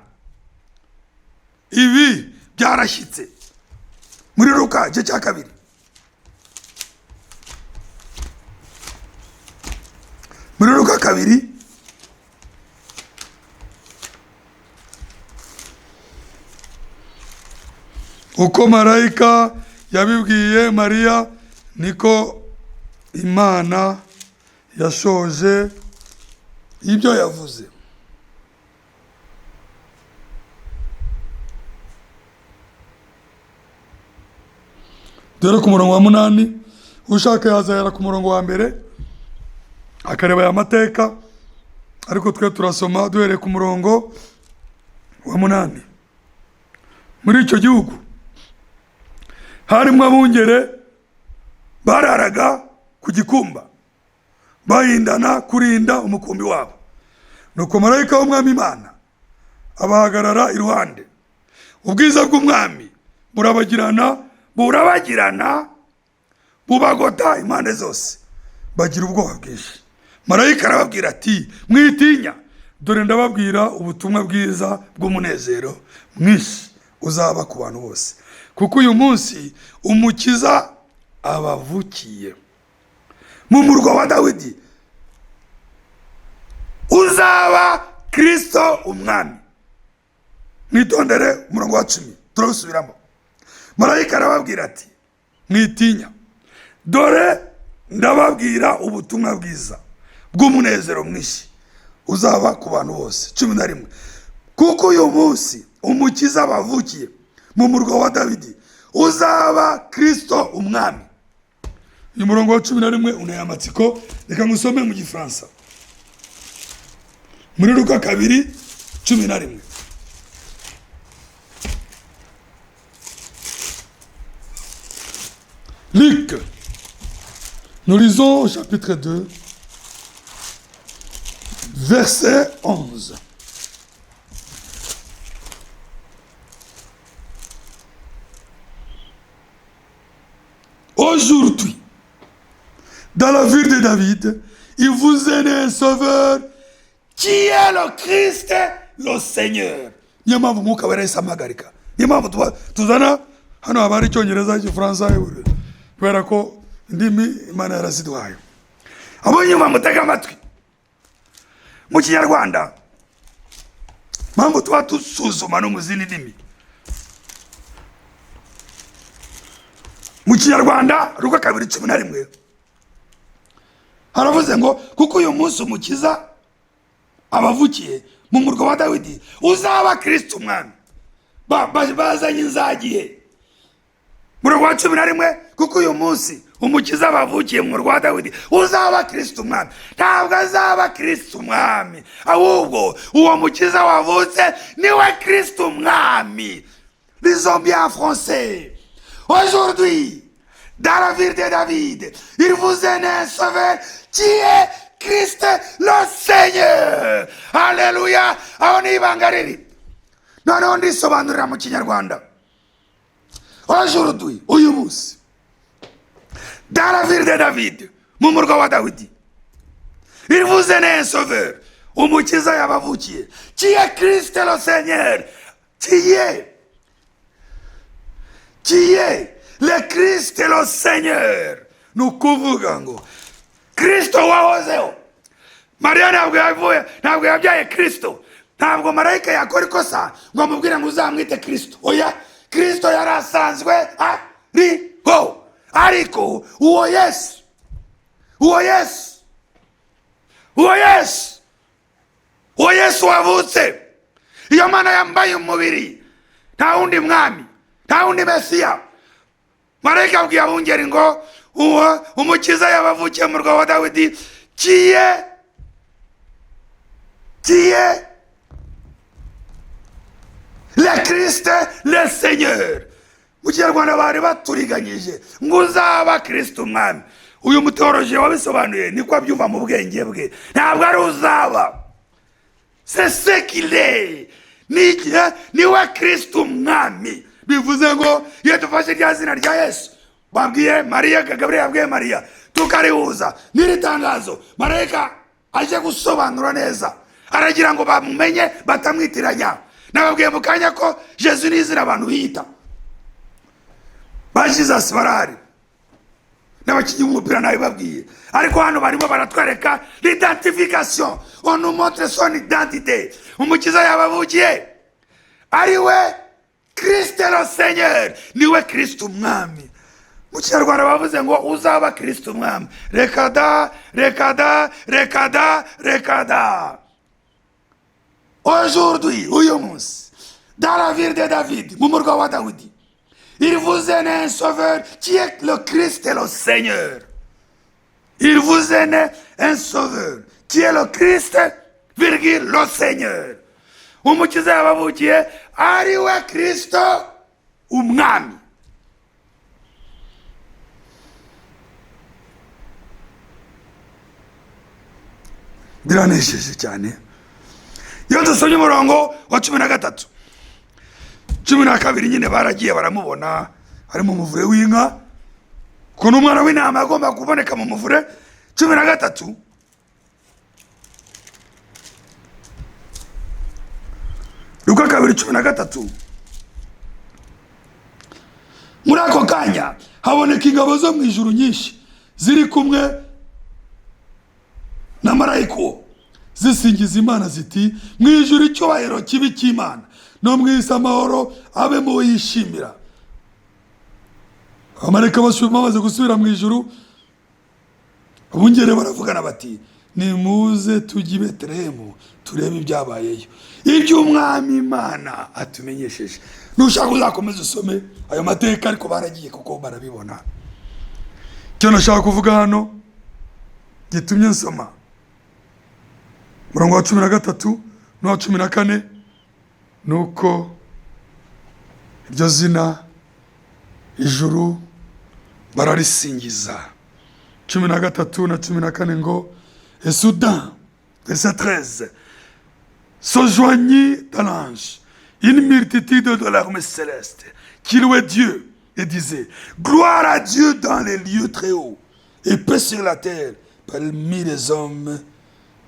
Ibi byarashyitse muri Luka igice cya 2. Muri Luka 2 uko marayika yabibwiye Mariya niko Imana yashoje ibyo yavuze. Dore ku murongo wa 8, ushaka yazahera ku murongo wa 1 akareba aya mateka, ariko twe turasoma duhereye ku murongo wa 8. Muri icyo gihugu harimo abungere bararaga ku gikumba, bahindana kurinda umukumbi wabo. Nuko marayika w'Umwami Imana abahagarara iruhande, ubwiza bw'Umwami burabagirana bubagota impande zose, bagira ubwoba bwinshi. Marayika arababwira ati mwitinya, dore ndababwira ubutumwa bwiza bw'umunezero mwinshi uzaba ku bantu bose, kuko uyu munsi Umukiza abavukiye mu murwa wa Dawidi, uzaba Kristo Umwami. Mwitondere umurongo wa 10, turawusubiramo. Marayika arababwira ati mwitinya, dore ndababwira ubutumwa bwiza bw'umunezero mwinshi uzaba ku bantu bose. 11 kuko uyu munsi Umukiza bavukiye mu murwa wa Dawidi, uzaba Kristo Umwami. Uyu murongo wa 11 uneye amatsiko, reka ngusome mu Gifaransa muri Luka 2:11. Luc, nous lisons au chapitre 2, verset 11. Aujourd'hui, dans la ville de David, il vous est né un sauveur qui est le Christ, le Seigneur. Niyo mpamvu Umwuka Wera yahise ampagarika. Niyo mpamvu tuzana hano haba hari Icyongereza, Igifaransa, kubera ko indimi Imana yaraziduhaye. Abo nyuma mutega amatwi mu Kinyarwanda, mpamvu tuba dusuzuma no mu zindi ndimi. Mu Kinyarwanda, Luka 2:11, haravuze ngo: "Kuko uyu munsi Umukiza abavukiye mu murwa wa Dawidi, uzaba Kirisito Umwami." Bazanye inzagihe. Murongo wa 11: "Kuko uyu munsi Umukiza bavukiye mu murwa wa Dawidi, uzaba Kirisito Umwami." Ntabwo azaba Kirisito Umwami, ahubwo uwo Mukiza wavutse niwe Kirisito Umwami. Lisons bien en français: aujourd'hui, dans la ville de David, il vous est né un sauveur qui est Christ le Seigneur. Alléluia! Aho ni ibanga riri. Noneho ndisobanurira mu Kinyarwanda: aujourd'hui, uyu munsi, dans la ville de David, mu murwa wa Dawidi, il vous est né un sauveur, Umukiza yabavukiye, qui est Christ le Seigneur, qui est le Christ le Seigneur. Ni ukuvuga ngo Kristo wahozeho. Mariya ntabwo yavuye, ntabwo yabyaye Kristo. Ntabwo marayika yakora ikosa ngo amubwire ngo uzamwite Kristo. Oya, Kristo yari asanzwe ariho. Ariko uwo Yesu, uwo Yesu, uwo Yesu, uwo Yesu wavutse, iyo Mana yambaye umubiri, nta wundi mwami, nta wundi Mesiya. Marayika abwiye abungeri ngo uwo Umukiza yabavukiye mu murwa wa Dawidi, qui est le Christ le Seigneur. Mu Kinyarwanda bari baturiganyije ngo uzaba Kristo Umwami. Uyu muthéologien wabisobanuye niko abyumva mu bwenge bwe. Ntabwo ari uzaba, c'est ce qu'il est. Niwe Kristo Umwami. Bivuze ngo iyo dufashe rya zina rya Yesu babwiye Mariya, Gaburiyeli yabwiye Mariya, tukarihuza n'iri tangazo marayika aje gusobanura neza, aragira ngo bamumenye, batamwitiranya. Nababwiye mu kanya ko Jesu ni izina abantu biyita. Ba Jesus barahari, n'abakinnyi b'umupira nabibabwiye. Ariko hano barimo baratwereka l'identification, on nous montre son identité. Umukiza yabavukiye ari we Christ le Seigneur, niwe Kristo Umwami. Mu Kinyarwanda bavuze ngo uzaba Kristo Umwami. Reka da, reka da, reka da, reka da. Aujourd'hui, uyu munsi, dans la ville de David, mu murwa wa Dawidi, il vous est né un sauveur qui est le Christ et le Seigneur. Il vous est né un sauveur qui est le Christ, virgule, le Seigneur. Umukiza yabavukiye ari we Kristo Umwami. Biranejeje cyane iyo dusomye umurongo wa 13, 12. Nyine baragiye baramubona ari mu muvure w'inka, ukuntu umwana w'intama agomba kuboneka mu muvure. 13, Luka 2:13: muri ako kanya haboneka ingabo zo mu ijuru nyinshi ziri kumwe na marayika uwo, zisingiza Imana ziti: "Mu ijuru icyubahiro kibe icy'Imana, no mu isi amahoro abe mu bo yishimira." Abamarayika bamaze gusubira mu ijuru, abungere baravugana bati: "Nimuze tujye i Betelehemu turebe ibyabayeyo, iby'Umwami Imana atumenyesheje." Nushaka uzakomeza usome ayo mateka, ariko baragiye kuko barabibona. Icyo nashaka kuvuga hano gitumye nsoma umurongo wa 13 n'uwa 14 ni uko iryo zina ijuru bararisingiza. 13 na 14 ngo: Et soudain, verset 13, se joignit à l'ange une multitude de l'armée céleste qui louait Dieu et disait: Gloire à Dieu dans les lieux très hauts et paix sur la terre parmi les hommes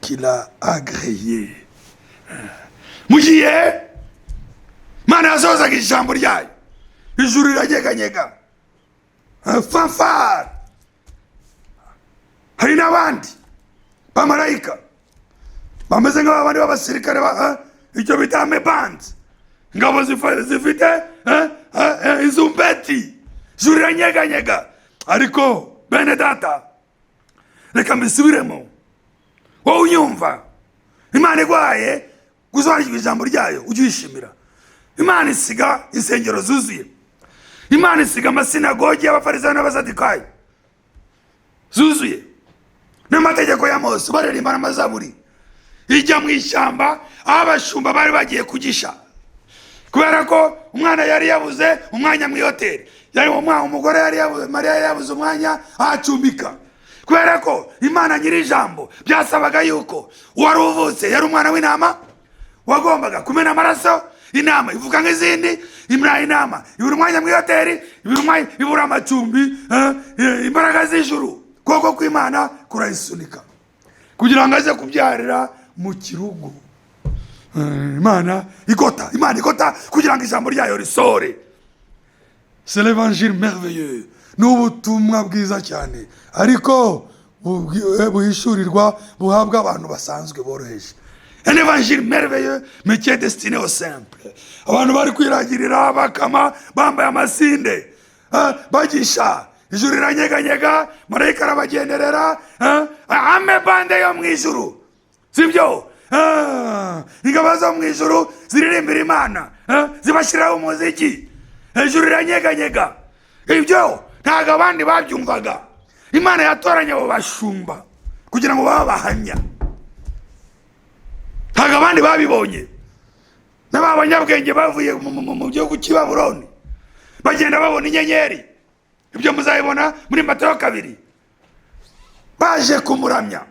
qu'il a agréés. Mu gihe Mana yasohozaga ijambo ryayo, ijuru riranyeganyega, fanfare. Hari n'abandi bamarayika bameze nk'abandi b'abasirikare, icyo bita army band, ingabo zifite izumbeti. Ijuru riranyeganyega. Ariko bene data, reka mbisubiremo, wowe unyumva, Imana iguhaye gusobanukirwa ijambo ryayo, ujye uyishimira. Imana isiga insengero zuzuye, Imana isiga amasinagogi y'Abafarisayo n'Abasadikayo zuzuye n'amategeko ya Mose, baririmba n'amazaburi, ijya mu ishyamba aho abashumba bari bagiye kugisha, kubera ko umwana yari yabuze umwanya mu ihoteli, yari umwana, umugore yari yabuze, Mariya yari yabuze umwanya ahacumbika, kubera ko Imana nyiri ijambo byasabaga yuko uwari uvutse yari umwana w'intama wagombaga kumena amaraso. Inama ivuga nk'izindi imra inama ibura umwanya mu ihoteli, ibura umwanya, ibura amacumbi. Imbaraga z'ijuru, ukuboko kw'Imana kurayisunika kugira ngo aze kubyarira mu kirugu. Imana igota, Imana igota kugira ngo ijambo ryayo risohore. C'est l'évangile merveilleux, ni ubutumwa bwiza cyane, ariko buhishurirwa, buhabwa abantu basanzwe boroheje. Un évangile merveilleux, mais qui est destiné aux simples. Abantu bari kwiragirira, bakama, bambaye amasinde, bagisha, ijuru riranyeganyega, marayika arabagenderera, ame bande yo mu ijuru, sibyo? Ingabo zo mu ijuru ziririmbira Imana, zibashyiraho umuziki, ijuru riranyeganyega. Ibyo ntabwo abandi babyumvaga. Imana yatoranya abo bashumba kugira ngo babe abahamya. Ntabwo abandi babibonye. N'aba banyabwenge bavuye mu gihugu cy'i Babuloni bagenda babona inyenyeri, ibyo muzabibona muri Matayo 2, baje kumuramya.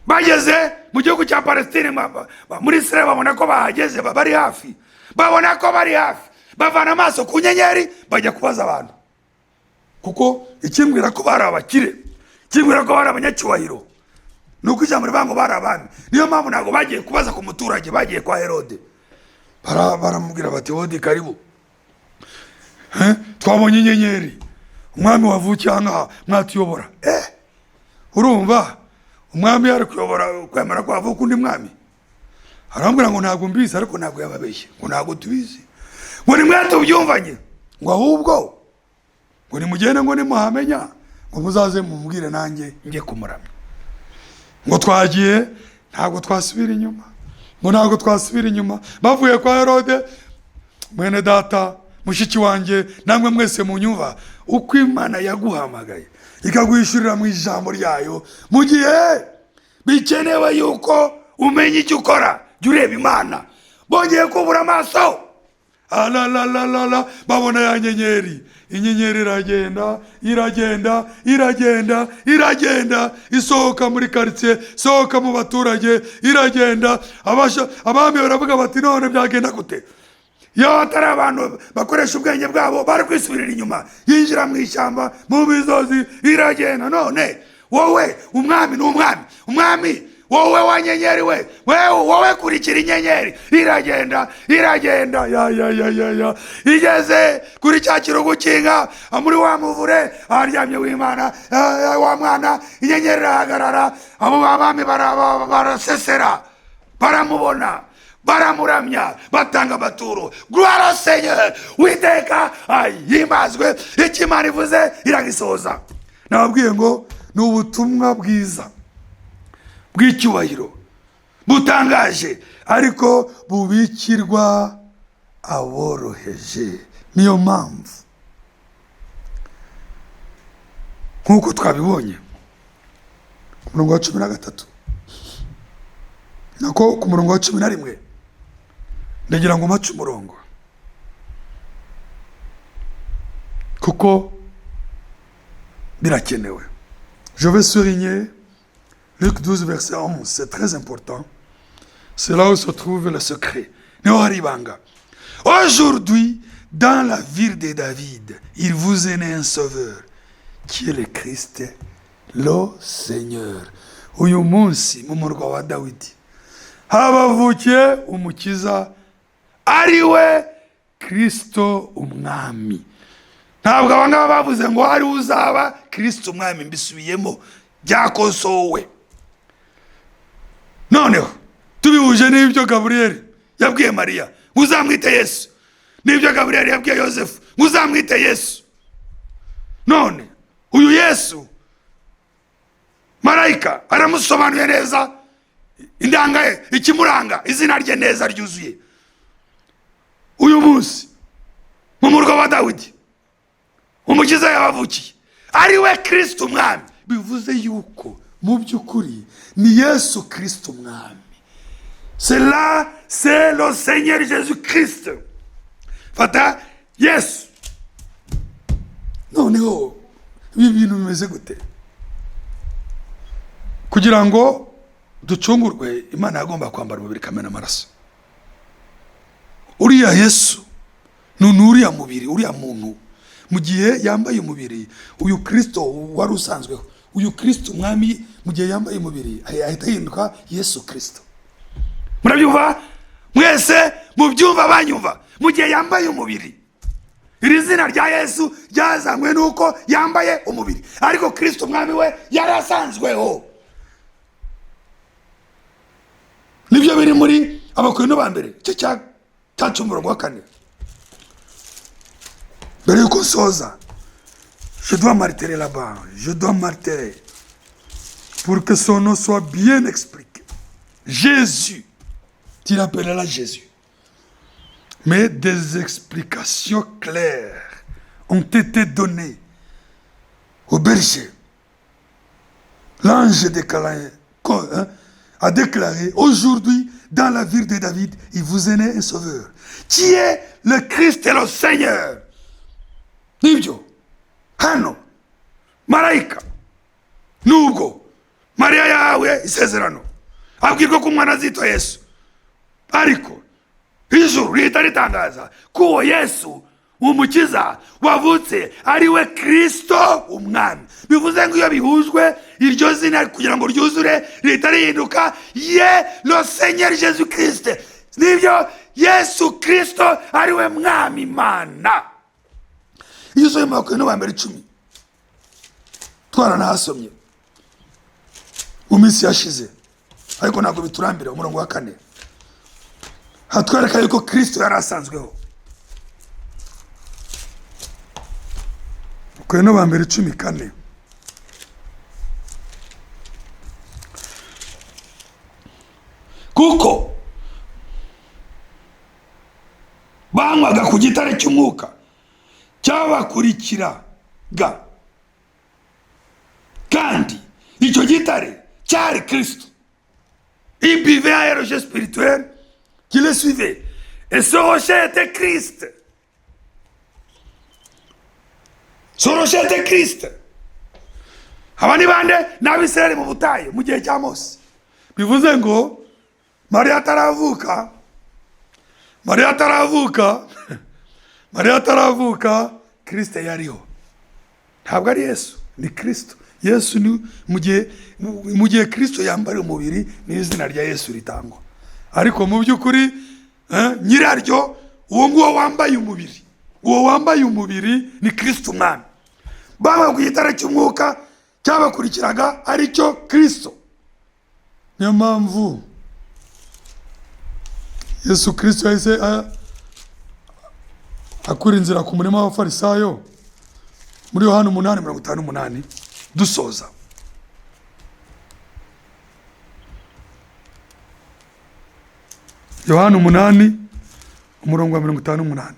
Bageze mu gihugu cya Palestine, muri Israel, babona ko bahageze, bari hafi, babona ko bari hafi, bavana amaso ku nyenyeri, bajya kubaza abantu. Kuko ikimbwira ko bari abakire, ikimbwira ko bari abanyacyubahiro, ni uko ijambo rivuga ngo bari abami. Niyo mpamvu ntabwo bagiye kubaza ku muturage, bagiye kwa Herode. Baramubwira bati: "Hodi, karibu. Twabonye inyenyeri, umwami wavukiye aha ngaha, mwatuyobora." Urumva umwami yari kuyobora kwemera ko havuka undi mwami? Arambwira ngo ntabwo mbizi, ariko ntabwo yababeshye, ngo ntabwo tubizi, ngo nimwe tubyumvanye, ngo ahubwo ngo nimugende, ngo nimuhamenya ngo muzaze mumubwire nanjye njye kumuramya. Ngo twagiye, ntabwo twasubira inyuma, ngo ntabwo twasubira inyuma. Bavuye kwa Herode, mwene data, mushiki wanjye, namwe mwese munyumva, uko Imana yaguhamagaye ikaguhishurira mu ijambo ryayo, mu gihe bikenewe yuko umenya icyo ukora, jya ureba Imana. Bongeye kubura amaso, alalalalala, babona ya nyenyeri. Inyenyeri iragenda, iragenda, iragenda, iragenda, isohoka muri karitsiye, isohoka mu baturage, iragenda. Abami baravuga bati: "None byagenda gute?" Iyo atari abantu bakoresha ubwenge bwabo, bari kwisubirira inyuma. Yinjira mu ishyamba, mu misozi, iragenda. None wowe, umwami ni umwami, umwami, wowe wa nyenyeri we, wewe, wowe kurikira inyenyeri. Iragenda, iragenda, ya ya ya ya ya, igeze kuri cya kirugu cy'inka, muri wa muvure aharyamye w'Imana, wa mwana, inyenyeri irahagarara. Abo bami barasesera, baramubona, baramuramya, batanga amaturo. Gloire au Seigneur! Witeka ahimbazwe! Icyo Imana ivuze iragisohoza. Nababwiye ngo ni ubutumwa bwiza bw'icyubahiro butangaje, ariko bubikirwa aboroheje. Niyo mpamvu, nk'uko twabibonye ku murongo wa 13, nako ku murongo wa 11, ndagira ngo mpace umurongo kuko birakenewe. Je vais souligner Luc 12 verset 11, c'est très important, c'est là où se trouve le secret, niho hari ibanga. Aujourd'hui, dans la ville de David, il vous est né un sauveur qui est le Christ le Seigneur. Uyu munsi mu murwa wa Dawidi habavukiye umukiza, ari we Kristo umwami. Ntabwo aba ngaba bavuze ngo ari uzaba Kristo umwami. Mbisubiyemo, byakosowe. Noneho tubihuje n'ibyo Gaburiyeli yabwiye Mariya ngo uzamwite Yesu, n'ibyo Gaburiyeli yabwiye Yosefu ngo uzamwite Yesu. Yesu, marayika aramusobanuye neza, indanga ye, ikimuranga, izina rye neza ryuzuye. Uyu munsi mu murwa wa Dawidi Umukiza yabavukiye, ari we Kristo Umwami. Bivuze yuko mu by'ukuri ni Yesu Kristo Umwami. C'est là, c'est le Seigneur Jésus Christ. Fata Yesu. Noneho ibi bintu bimeze gute? Kugira ngo ducungurwe, Imana yagomba kwambara umubiri, ikamena amaraso. Uriya Yesu ni uriya mubiri, uriya muntu, mu gihe yambaye umubiri, uyu Kristo wari usanzweho, uyu Kristo Umwami, mu gihe yambaye umubiri ahita ahinduka Yesu Kristo. Murabyumva mwese? Mubyumva banyumva? Mu gihe yambaye umubiri, iri zina rya Yesu ryazanywe nuko yambaye umubiri, ariko Kristo Umwami we yari asanzweho. Nibyo biri muri Abakorinto ba mbere, icyo cyacu, umurongo wa 4. Mbere yuko nsoza, je dois marteler là-bas, je dois marteler pour que son nom soit bien expliqué. Jésus, tu l'appelleras Jésus. Mais des explications claires ont été données au berger. L'ange déclaré, hein, a déclaré: aujourd'hui, dans la ville de David, il vous est né un sauveur, qui est le Christ et le Seigneur. Nibyo, hano, marayika, nubwo Mariya yahawe isezerano, abwirwa ko umwana azitwa Yesu, ariko ijuru rihita ritangaza ko uwo Yesu Umukiza wavutse ari we Kirisito Umwami. Bivuze ngo iyo bihujwe, iryo zina kugira ngo ryuzure rihita rihinduka ye le Seigneur Jésus Christ. Nibyo, Yesu Kirisito ari we Mwami Imana. Iyo usomye mu Bakorinto ba mbere 10, twaranahasomye mu minsi yashize, ariko ntabwo biturambira, umurongo wa 4 hatwereka yuko Kirisito yari asanzweho. Bakorinto ba mbere 10:4. Kuko banywaga ku gitare cy'umwuka cyabakurikiraga, kandi icyo gitare cyari Kristo. Ils buvaient un rocher spirituel qui les suivait, et ce rocher était Christ. Ce rocher était Christ. Aba ni bande? Ni Abisirayeli mu butayu mu gihe cya Mose. Bivuze ngo Mariya ataravuka, Mariya ataravuka, Mariya ataravuka, Kristo yariho. Ntabwo ari Yesu, ni Kristo. Yesu ni mu gihe Kristo yambara umubiri, ni izina rya Yesu ritangwa, ariko mu by'ukuri nyiraryo, uwo nguwo wambaye umubiri, uwo wambaye umubiri ni Kristo Umwami. Baba ku gitare cy'umwuka cyabakurikiraga, aricyo Kristo. Niyo mpamvu Yesu Kristo yahise akura inzira ku murima w'Abafarisayo muri Yohani 8:58. Dusoza, Yohani 8, umurongo wa 58.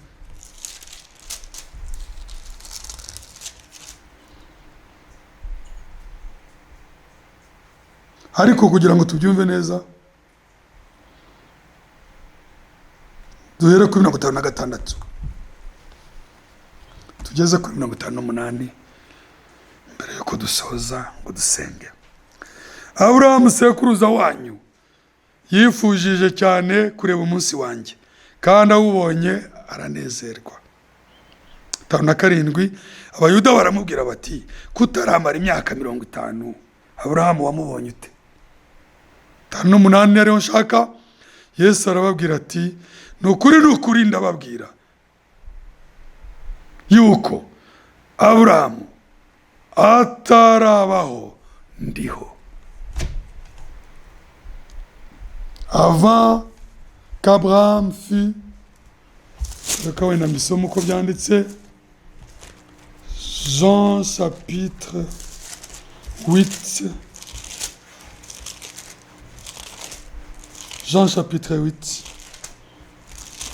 Ariko kugira ngo tubyumve neza, duhere kuri 56 tugeze kuri 58 mbere yuko dusoza ngo dusenge. Aburahamu sekuruza wanyu yifujije cyane kureba umunsi wanjye, kandi awubonye aranezerwa. 57, Abayuda baramubwira bati: kutaramara imyaka 50, Aburahamu wamubonye ute? 58 ariyo nshaka. Yesu arababwira ati: ni ukuri, ni ukuri, ndababwira yuko Aburahamu atarabaho ndiho. Avant qu'Abraham fût, reka wenda mbisome uko byanditse, Jean chapitre 8. Jean chapitre 8,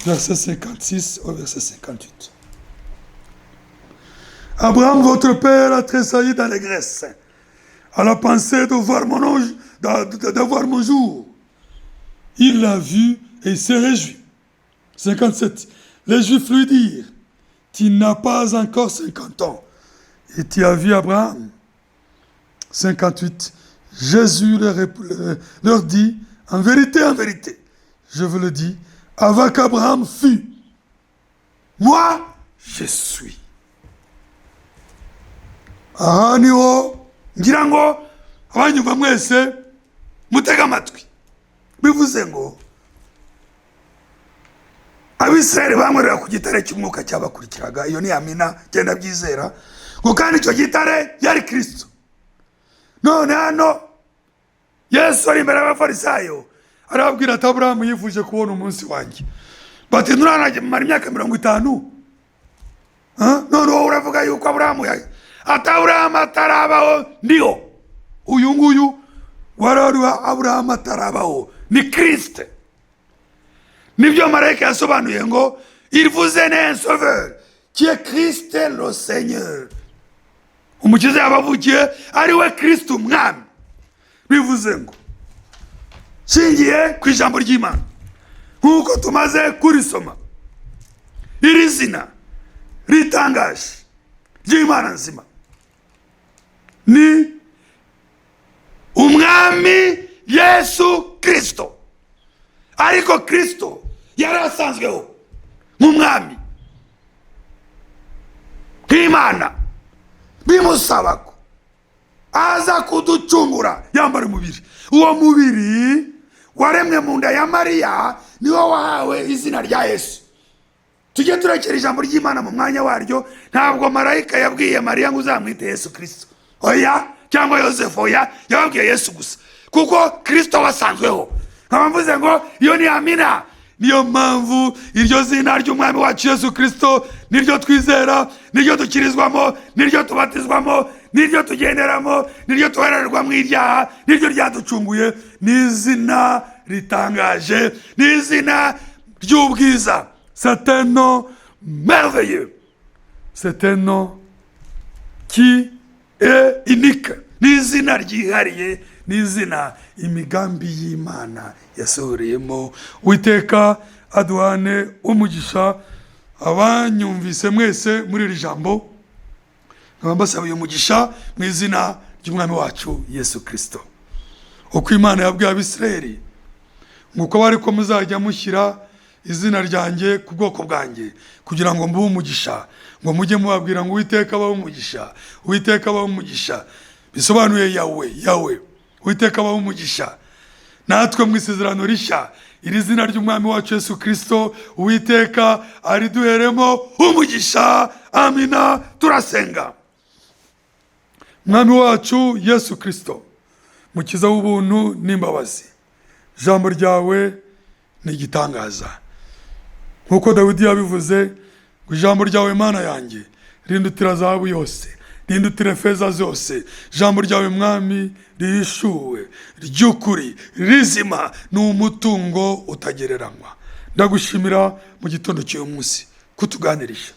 verset 56 au verset 58. Abraham, votre père, a tressailli d'allégresse à la pensée de voir mon ange, de voir mon jour. Il l'a vu et il s'est réjoui. 57. Les Juifs lui dirent, tu n'as pas encore 50 ans et tu as vu Abraham. 58. Jésus leur dit, en vérité, je vous le dis, avant qu'Abraham fût, moi, je suis. Aha niho ngira ngo abanyumva mwese mutege amatwi. Bivuze ngo Abisirayeli banywerera ku gitare cy'umwuka cyabakurikiraga, iyo ni amina, genda byizera, ngo kandi icyo gitare yari Kristo. None hano Yesu ari imbere y'Abafarisayo arababwira ati Aburahamu yifuje kubona umunsi wanjye, bati nturanamara imyaka 50, none wowe uravuga yuko Aburahamu ati Aburahamu atarabaho ndiho. Uyu nguyu warariwa Aburahamu atarabaho ni Kristo. Nibyo marayika yasobanuye ngo il vous est né un sauveur qui est Christ le Seigneur. Umukiza yabavukiye ari we Kristo umwami. Bivuze ngo nshingiye ku ijambo ry'Imana nk'uko tumaze kurisoma, iri zina ritangaje ry'Imana nzima ni umwami Yesu Kristo. Ariko Kristo yari asanzweho nk'umwami, nk'Imana, bimusaba ko aza kuducungura yambara umubiri. Uwo mubiri waremwe mu nda ya Mariya niwo wahawe izina rya Yesu. Tujye turekera ijambo ry'Imana mu mwanya waryo. Ntabwo marayika yabwiye Mariya ngo uzamwite Yesu Kristo, oya, cyangwa Yosefu, oya, yababwiye Yesu gusa, kuko Kristo wasanzweho. Nkaba mvuze ngo iyo ni amina. Niyo mpamvu iryo zina ry'umwami wacu Yesu Kristo niryo twizera, niryo dukirizwamo, niryo tubatizwamo, niryo tugenderamo, niryo tuhererwamo ibyaha, niryo ryaducunguye. Ni izina ritangaje, ni izina ry'ubwiza. C'est un nom merveilleux. C'est un nom qui est unique. Ni izina ryihariye, ni izina imigambi y'Imana yasohoreyemo. Uwiteka aduhane umugisha. Abanyumvise mwese muri iri jambo, nkaba mbasabiye umugisha mu izina ry'umwami wacu Yesu Kristo. Uko Imana yabwiye Abisirayeli ngo bari ko muzajya mushyira izina ryanjye ku bwoko bwanjye kugira ngo mbuhe umugisha, ngo mujye mubabwira ngo Uwiteka abahe umugisha, Uwiteka abahe umugisha, bisobanuye Yawe, Yawe, Uwiteka abahe umugisha. Natwe mu isezerano rishya iri zina ry'umwami wacu Yesu Kristo Uwiteka ariduheremo umugisha. Amina. Turasenga. Mwami wacu Yesu Kristo, mukiza w'ubuntu n'imbabazi, ijambo ryawe ni igitangaza. Nk'uko Dawidi yabivuze ngo ijambo ryawe Mana yanjye rindutira zahabu yose, rindutira feza zose. Ijambo ryawe Mwami rihishuwe ry'ukuri rizima, ni umutungo utagereranywa. Ndagushimira mu gitondo cy'uyu munsi kutuganirisha,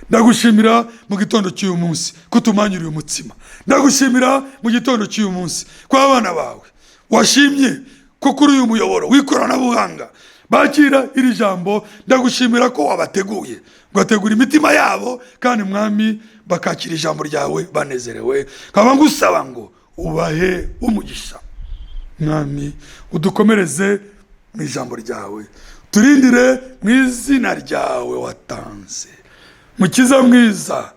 ndagushimira mu gitondo cy'uyu munsi kutumanyuriye umutsima, ndagushimira mu gitondo cy'uyu munsi ko abana bawe washimye ko kuri uyu muyoboro w'ikoranabuhanga bakira iri jambo. Ndagushimira ko wabateguye, ugategura imitima yabo, kandi Mwami bakakira ijambo ryawe banezerewe. Nkaba ngusaba ngo ubahe umugisha Mwami, udukomereze mu ijambo ryawe, turindire mu izina ryawe watanze. Mukiza mwiza,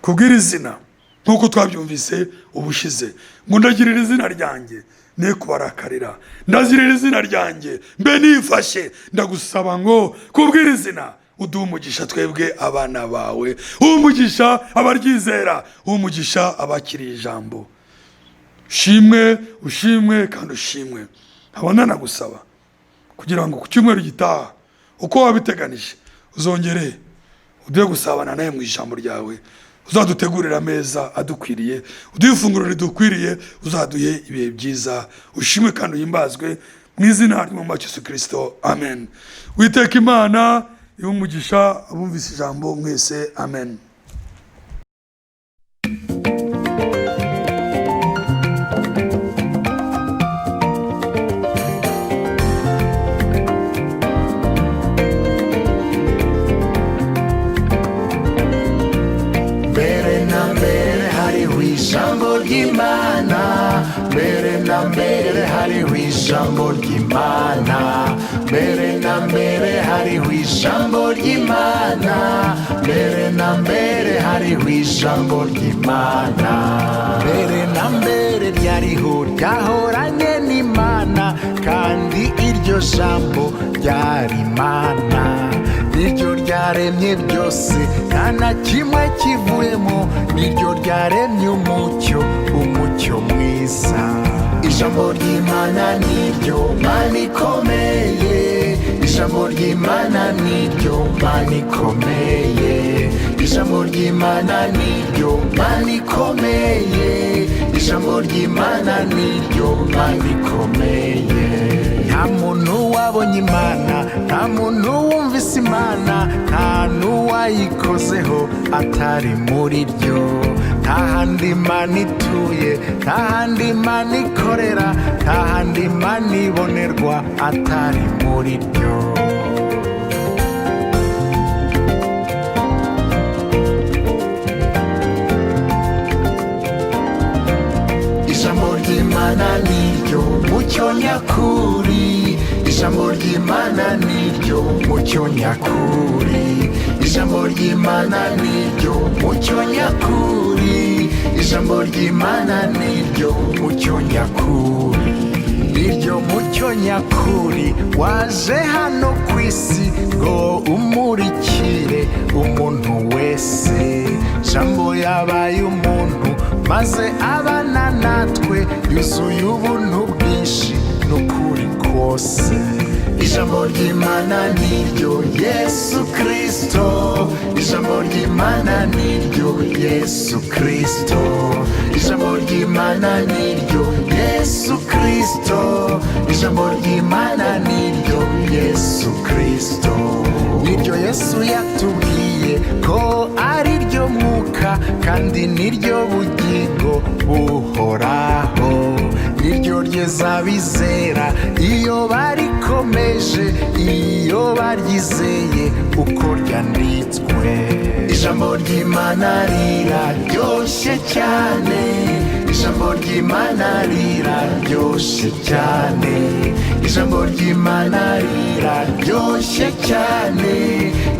kubwira izina nk'uko twabyumvise ubushize, ngo ndagirira izina ryanjye ne kubarakarira, ndazirira izina ryanjye mbe nifashe. Ndagusaba ngo kubwira izina uduhe umugisha twebwe abana bawe, umugisha abaryizera, umugisha abakiriye ijambo. Shimwe, ushimwe kandi ushimwe. Nkaba nagusaba kugira ngo ku cyumweru gitaha uko wabiteganije uzongere uduhe gusabana nawe mu ijambo ryawe. Uzadutegurire ameza adukwiriye, uduhe ifunguro ridukwiriye, uzaduhe ibihe byiza. Ushimwe kandi uhimbazwe mu izina ry'Umwami wacu Yesu Kirisito, amen. Witeka Imana ibe umugisha abumvise ijambo mwese, amen. Mbere na mbere hariho ijambo ry'Imana. Mbere na mbere hariho ijambo ry'Imana. Mbere na mbere hariho ijambo ry'Imana. Mbere na mbere hariho ijambo ry'Imana. Mbere na mbere ryariho, ryahoranye n'Imana, kandi iryo jambo ryari Imana. Niryo ryaremye byose, nta na kimwe kivuyemo. Niryo ryaremye umucyo, umucyo mwiza. Ijambo ry'Imana niryo Mana ikomeye. Ijambo ry'Imana niryo Mana ikomeye. Ijambo ry'Imana niryo Mana ikomeye. Ijambo ry'Imana niryo Mana ikomeye. Nta muntu wabonye Imana, nta muntu wumvise Imana, nta n'uwayikozeho atari muri ryo. Nta handi Imana ituye, nta handi Imana ikorera, nta handi Imana ibonerwa atari muri ryo. Ijambo ry'Imana niryo mucyo nyakuri. Ijambo ry'Imana niryo mucyo nyakuri. Ijambo ry'Imana niryo mucyo nyakuri. Ijambo ry'Imana niryo mucyo nyakuri. Niryo mucyo nyakuri waje hano ku isi ngo umurikire umuntu wese. Jambo yabaye umuntu maze abana natwe, yuzuye ubuntu bwinshi n'ukuri kose. Ijambo ry'Imana niryo Yesu Kristo. Ijambo ry'Imana niryo Yesu Kristo. Ijambo ry'Imana niryo Yesu Kristo. Ijambo ry'Imana niryo Yesu Kristo. Niryo Yesu yatubwiye ko ari ryo mwuka, kandi niryo bugingo buhoraho. Niryo ryeza bizera iyo barikomeje, iyo baryizeye uko ryanditswe. Ijambo ry'Imana riraryoshye cyane. Ijambo ry'Imana riraryoshye cyane. Ijambo ry'Imana riraryoshye cyane.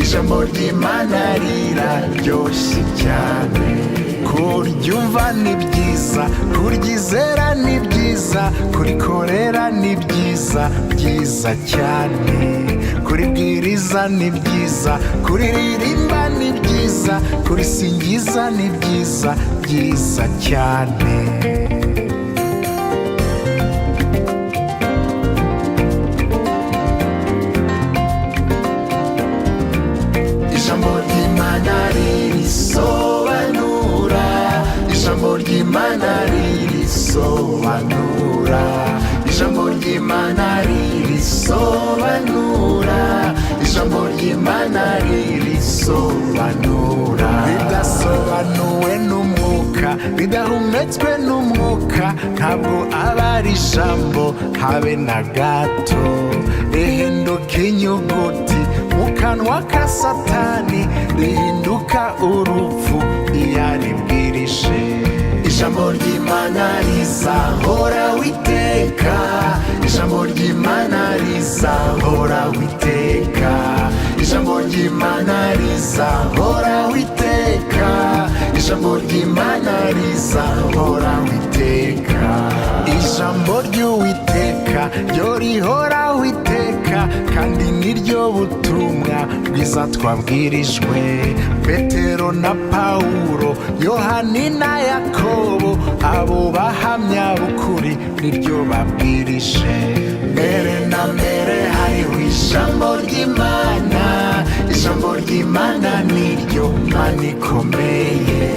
Ijambo ry'Imana riraryoshye cyane. Kuryumva ni byiza, kuryizera ni byiza, kurikorera ni byiza, byiza cyane. Kuribwiriza ni byiza, kuririmba ni byiza, kurisingiza ni byiza, byiza cyane. Ijambo ry'Imana ririsobanura. Ijambo ry'Imana ririsobanura. Ijambo ry'Imana ririsobanura. Ijambo ry'Imana ririsobanura. Ridasobanuwe n'umwuka, ridahumetswe n'umwuka, ntabwo aba ari ijambo habe na gato. Rihinduka inyuguti mu kanwa ka Satani, rihinduka urupfu iyo aribwirije. Ijambo ry'Imana rizahoraho iteka. Ijambo ry'Imana rizahoraho iteka. Ijambo ry'Imana rizahoraho iteka. Ijambo ry'Imana rizahoraho iteka. Ijambo ry'Uwiteka ryo rihoraho iteka, kandi niryo butumwa bwiza twabwirijwe. Petero na Pawulo, Yohani na Yakobo, abo bahamya b'ukuri niryo babwirije. Mbere na mbere hariho ijambo ry'Imana. Ijambo ry'Imana niryo mana ikomeye.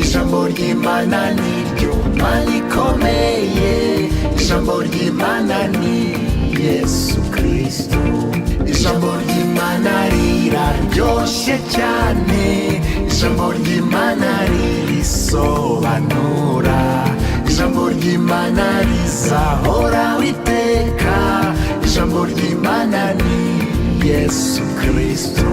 Ijambo ry'Imana niryo mana ikomeye. Ijambo ry'Imana ni Yesu Kristo. Ijambo ry'Imana riraryoshye cyane. Ijambo ry'Imana ririsobanura. Ijambo ry'Imana rizahoraho iteka. Ijambo ry'Imana ni Yesu Kristo.